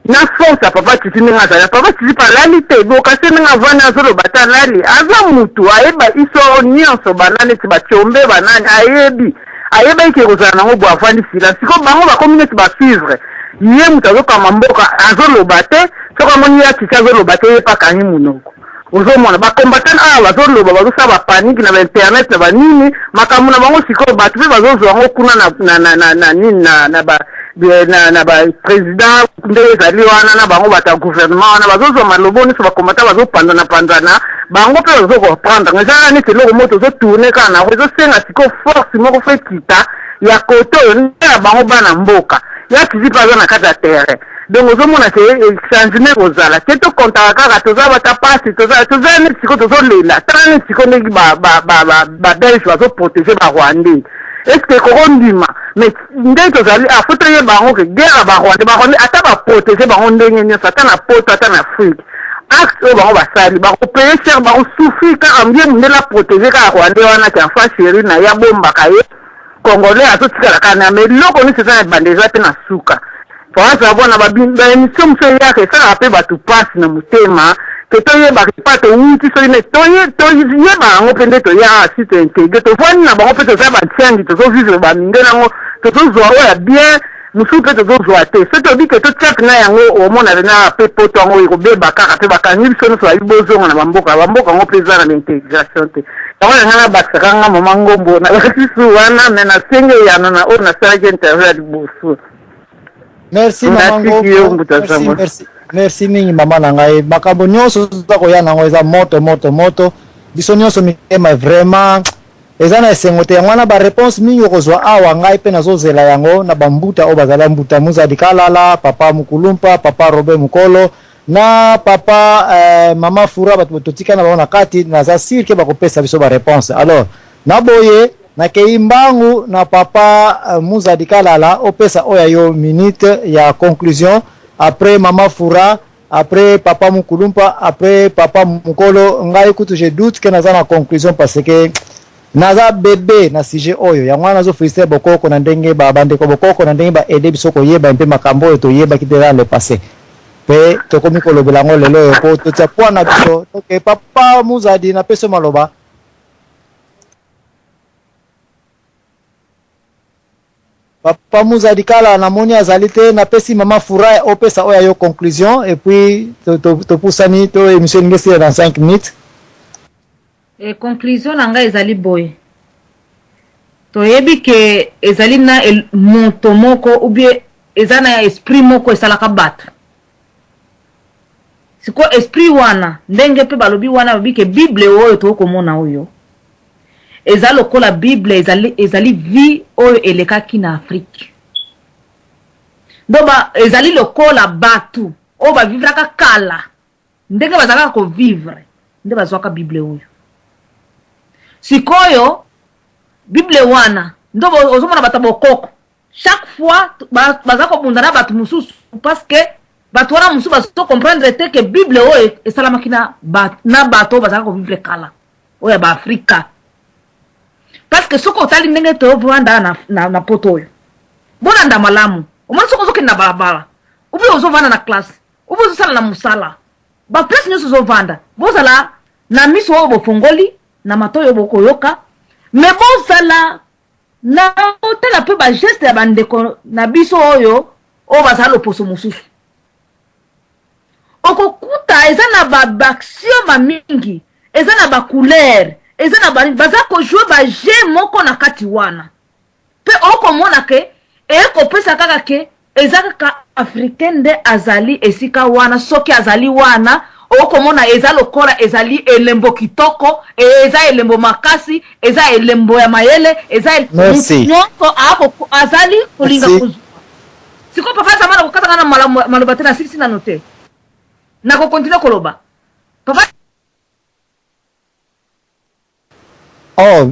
na force ya papa titi ndenge azali papa titi mpe alali te bokasi ndenge avandi azoloba te alali aza mutu ayeba histoire nyonso banda neti bacombe banani ayebi Ayebaki ke ekozala nango boye avandi silence sikoyo bango bakomi neti ba suivre ye mutu azokamba mboka azoloba te soki amoni ye atiti azoloba te ye pe akangi munoko ozomona ba combattant awa bazoloba bazosala ba panique na ba internet na ba nini makambo na bango sikoyo bato pe bazozwa yango kuna na na na na na nini na na ba na na ba president ndenge ezali wana na bango bato ya gouvernement wana bazozwa malobo nyonso ba combattant bazopanzana panzana bango mpe bazo comprendre eza kaka neti eloko moko tozo tourne kaka na yango ezosenga sikoyo force moko fo ekita ya kote oyo nde ya bango bana mboka ya tizi mpe aza na kati ya terrain donc ozomona ke changement ekozala te tokontaka kaka toza bata pasi toza toza neti sikoyo tozolela tala neti sikoyo ndenge babelge bazoprotege barwandais est ce que ekokondima mais ndenge tozali awa fo toyeba yango ke guerre ya barwandais barwandais ata baprotege bango ndenge nyonso ata na poto ata na afrique acte oyo bango basali bakopaye cher bakosouffrir kaka ye mundele aprotege kaka rwandais wana ke enfant chéri na ye abombaka ye congolais azotikala kaka na mais eloko nyonso eza na ebanda eza mpe na suka Aza bwana ba ba emission mosusu eyaka esalaka mpe bato mpasi na motema ke toyebaka epa towuti soki nde toyeba yango mpe nde toya si tointegre tovandi na bango mpe toza bantiangi tozovivre bamindele yango tozozwa oyo ya bien mosusu mpe tozozwa te soki toyebi ke totia mpena yango omona pena mpe poto yango ekobeba kaka mpe bakangi biso nyonso bayebi bozonga na bamboka bamboka yango mpe eza na baintegration te yango na ngai nabakisaka nga mama ngombo na basusu wana me nasenge eyano na oyo nasalaki interview ya liboso Merci mama Ngombo. Merci, merci, merci mingi mama na ngai. Makambo nyonso oza koya nango eza moto moto moto. Biso nyonso mitema vraiment eza na esengo te. Yango wana ba réponse mingi okozwa awa ngai pe nazozela yango na bambuta oyo bazala mbuta Muzadi Kalala, papa Mukulumpa, papa Robert Mukolo na papa eh, mama Fura bato totika na bango na kati naza sûr ke bakopesa biso ba réponse. Alors na boye Nakeyi mbangu na papa Muzadi Kalala opesa oyo ya yo minute ya conclusion après mama Fura après papa Mukulumpa après papa Mukolo ngai kutu je doute que naza na conclusion parce que naza bebe na sujet oyo yango wana nazo feliciter bokoko na ndenge ba bandeko bokoko na ndenge ba aider biso koyeba mpe makambo oyo toyebaki te dans le passe mpe tokomi kolobela yango lelo oyo mpo totia poids na biso. Ok papa Muzadi napesi yo maloba. Papa Muzadi Kala namoni azali te, napesi mama Fura opesa oyo ya yo conclusion et puis topusani to, to émission elingi esila dans 5 minutes. E, conclusion na ngai ezali boye toyebi ke ezali na el, moto moko ou bien eza na esprit moko esalaka bato Sikoyo esprit wana ndenge pe balobi wana balobi ke bible oyo tokoki komona oyo eza lokola bible ezali, ezali vie oyo elekaki na Afrique donc ba, ezali lokola batu oyo bavivraka kala ndenge bazalaka kovivre nde bazwaka bible oyo sikoyo bible wana nde ozomona bato ya bokoko Chaque fois baza kobunda na batu mosusu parce que batu wana mosusu bazo comprendre te que bible oyo esalamaki na na bato oyo bazalaka kovivre kala oyo ya baafrika parce que soki otali ndenge tovanda na, na, na poto oyo bolanda malamu omoni soki ozokende na balabala obi ozovanda na classe obi ozosala na mosala baplace nyonso ozovanda bozala na miso oyo bofongoli na matoi oyo bokoyoka. Mais bozala na otala mpe bageste ya bandeko na biso oyo oyo bazala loposo mosusu. Okokuta eza na ba baaction ba mingi, eza na ba couleur, eza na ba baza kojouer ba jeu moko na kati wana. Mpe okomona ke ekopesa kaka ke eza kaka africain nde azali esika wana. Soki azali wana, okomona eza lokola ezali elembo kitoko, eza elembo makasi, eza elembo ya mayele, eza Merci. nyonso azali kolinga Merci. kozwa. Sikoyo papa Zamana, kokatanga na maloba te, nasilisi nano te, nakokontinue koloba papa. Oh,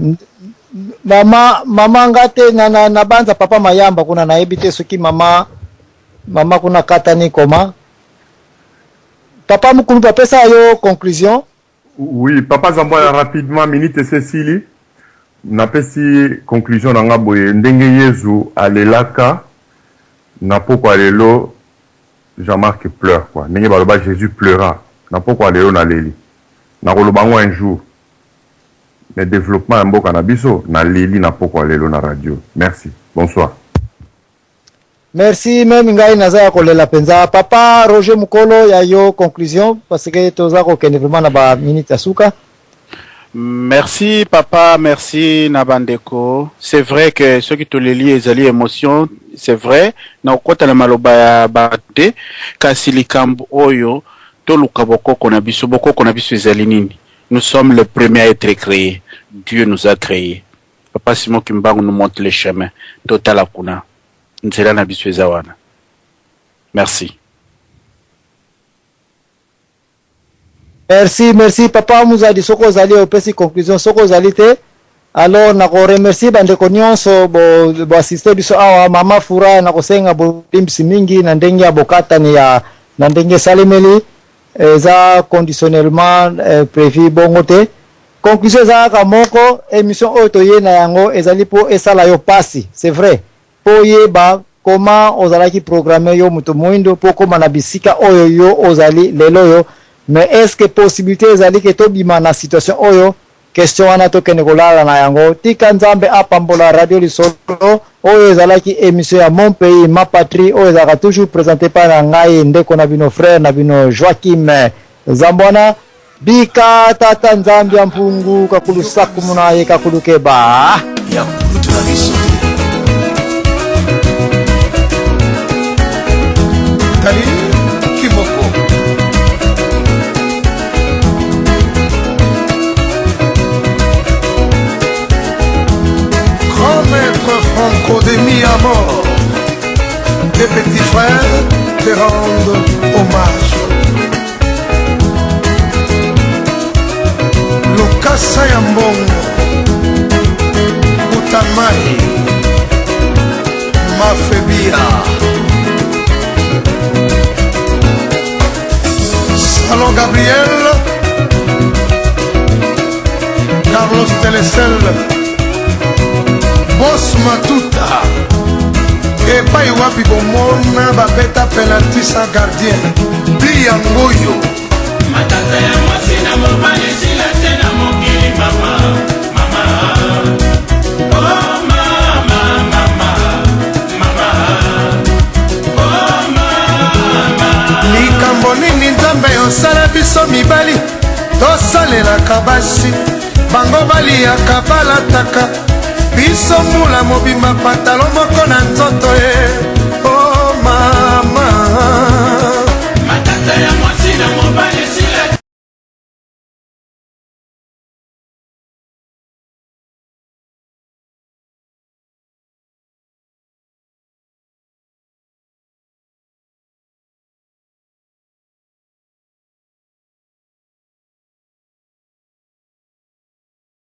mama mama nga te na, na, na banza papa Mayamba kuna, nayebi te soki mama kuna katani koma. Papa Mukulu, apesa yo conclusion. Oui, papa Zambwana, rapidement, minute esesili. Napesi conclusion na nga boye: ndenge Yezu alelaka na pokwa lelo, Jean-Marc pleure quoi. Ndenge baloba Jésus pleura na pokwa lelo, naleli. Nakoloba yango un jour, mais développement ya mboka na biso, naleli na pokwa lelo na radio. Merci, bonsoir. Merci. Même ngai naza ya kolela mpenza. Papa Roger Mukolo, ya yo conclusion, parce que toza kokende vraiment na baminute ya suka. Merci papa, merci na bandeko. C'est vrai que soki toleli ezali émotion, c'est vrai. Na okota na maloba ya bato te, kasi likambo oyo toluka bokoko na biso, bokoko na biso ezali nini? Nous sommes les premiers à être créés. Dieu nous a créés. Papa Simon Kimbangu nous montre le chemin. Totala kuna. Nzela na biso eza wana. Merci. Merci, merci papa Muzadi. Soki ozali, opesi conclusion. Soki ozali te, alors nakoremercie bandeko nyonso boassiste biso awa. Mama Fura, nakosenga bolimbisi mingi na ndenge ya bokatani ya na ndenge esalemeli, eza conditionnellement prévu bongo te. Conclusion eza kaka moko: émission oyo toye na yango ezali mpo esala yo pasi, c'est vrai, mpo oyeba koma ozalaki programme, yo moto moyindo, mpo okóma na bisika oyo yo ozali lelo oyo. Mais est ce que possibilité ezali ke tobima na situation oyo? Question wana tokende kolala na yango. Tika Nzambe apambola Radio Lisolo. Oyo ezalaki émission ya Mon Pays Ma Patrie, oyo ezalaka toujours présenté pa na ngai, ndeko na bino, frère na bino, Joakim Zambwana. Bika tata Nzambe ya mpungu kakulu sakumu na ye kakulu keba. Ya kulutu na biso Tali Kimoko. Grand maître Franco de Mi-Amor, tes petits frères te rendent hommage. Lokasa ya mbongo, Utamai Mafebia, Salon Gabriel, Carlos Telesel, Bos Matuta, epai wapi bomona babeta penalty sans gardien bi yango oyo. Matata ya mwasi na mobali esila te na mokili. Mama, mama, oh mama, mama, mama, oh mama. Likambo nini Nzambe osala biso mibali, tosalelaka basi, bango baliaka, balataka, biso mbula mobimba pantalon moko na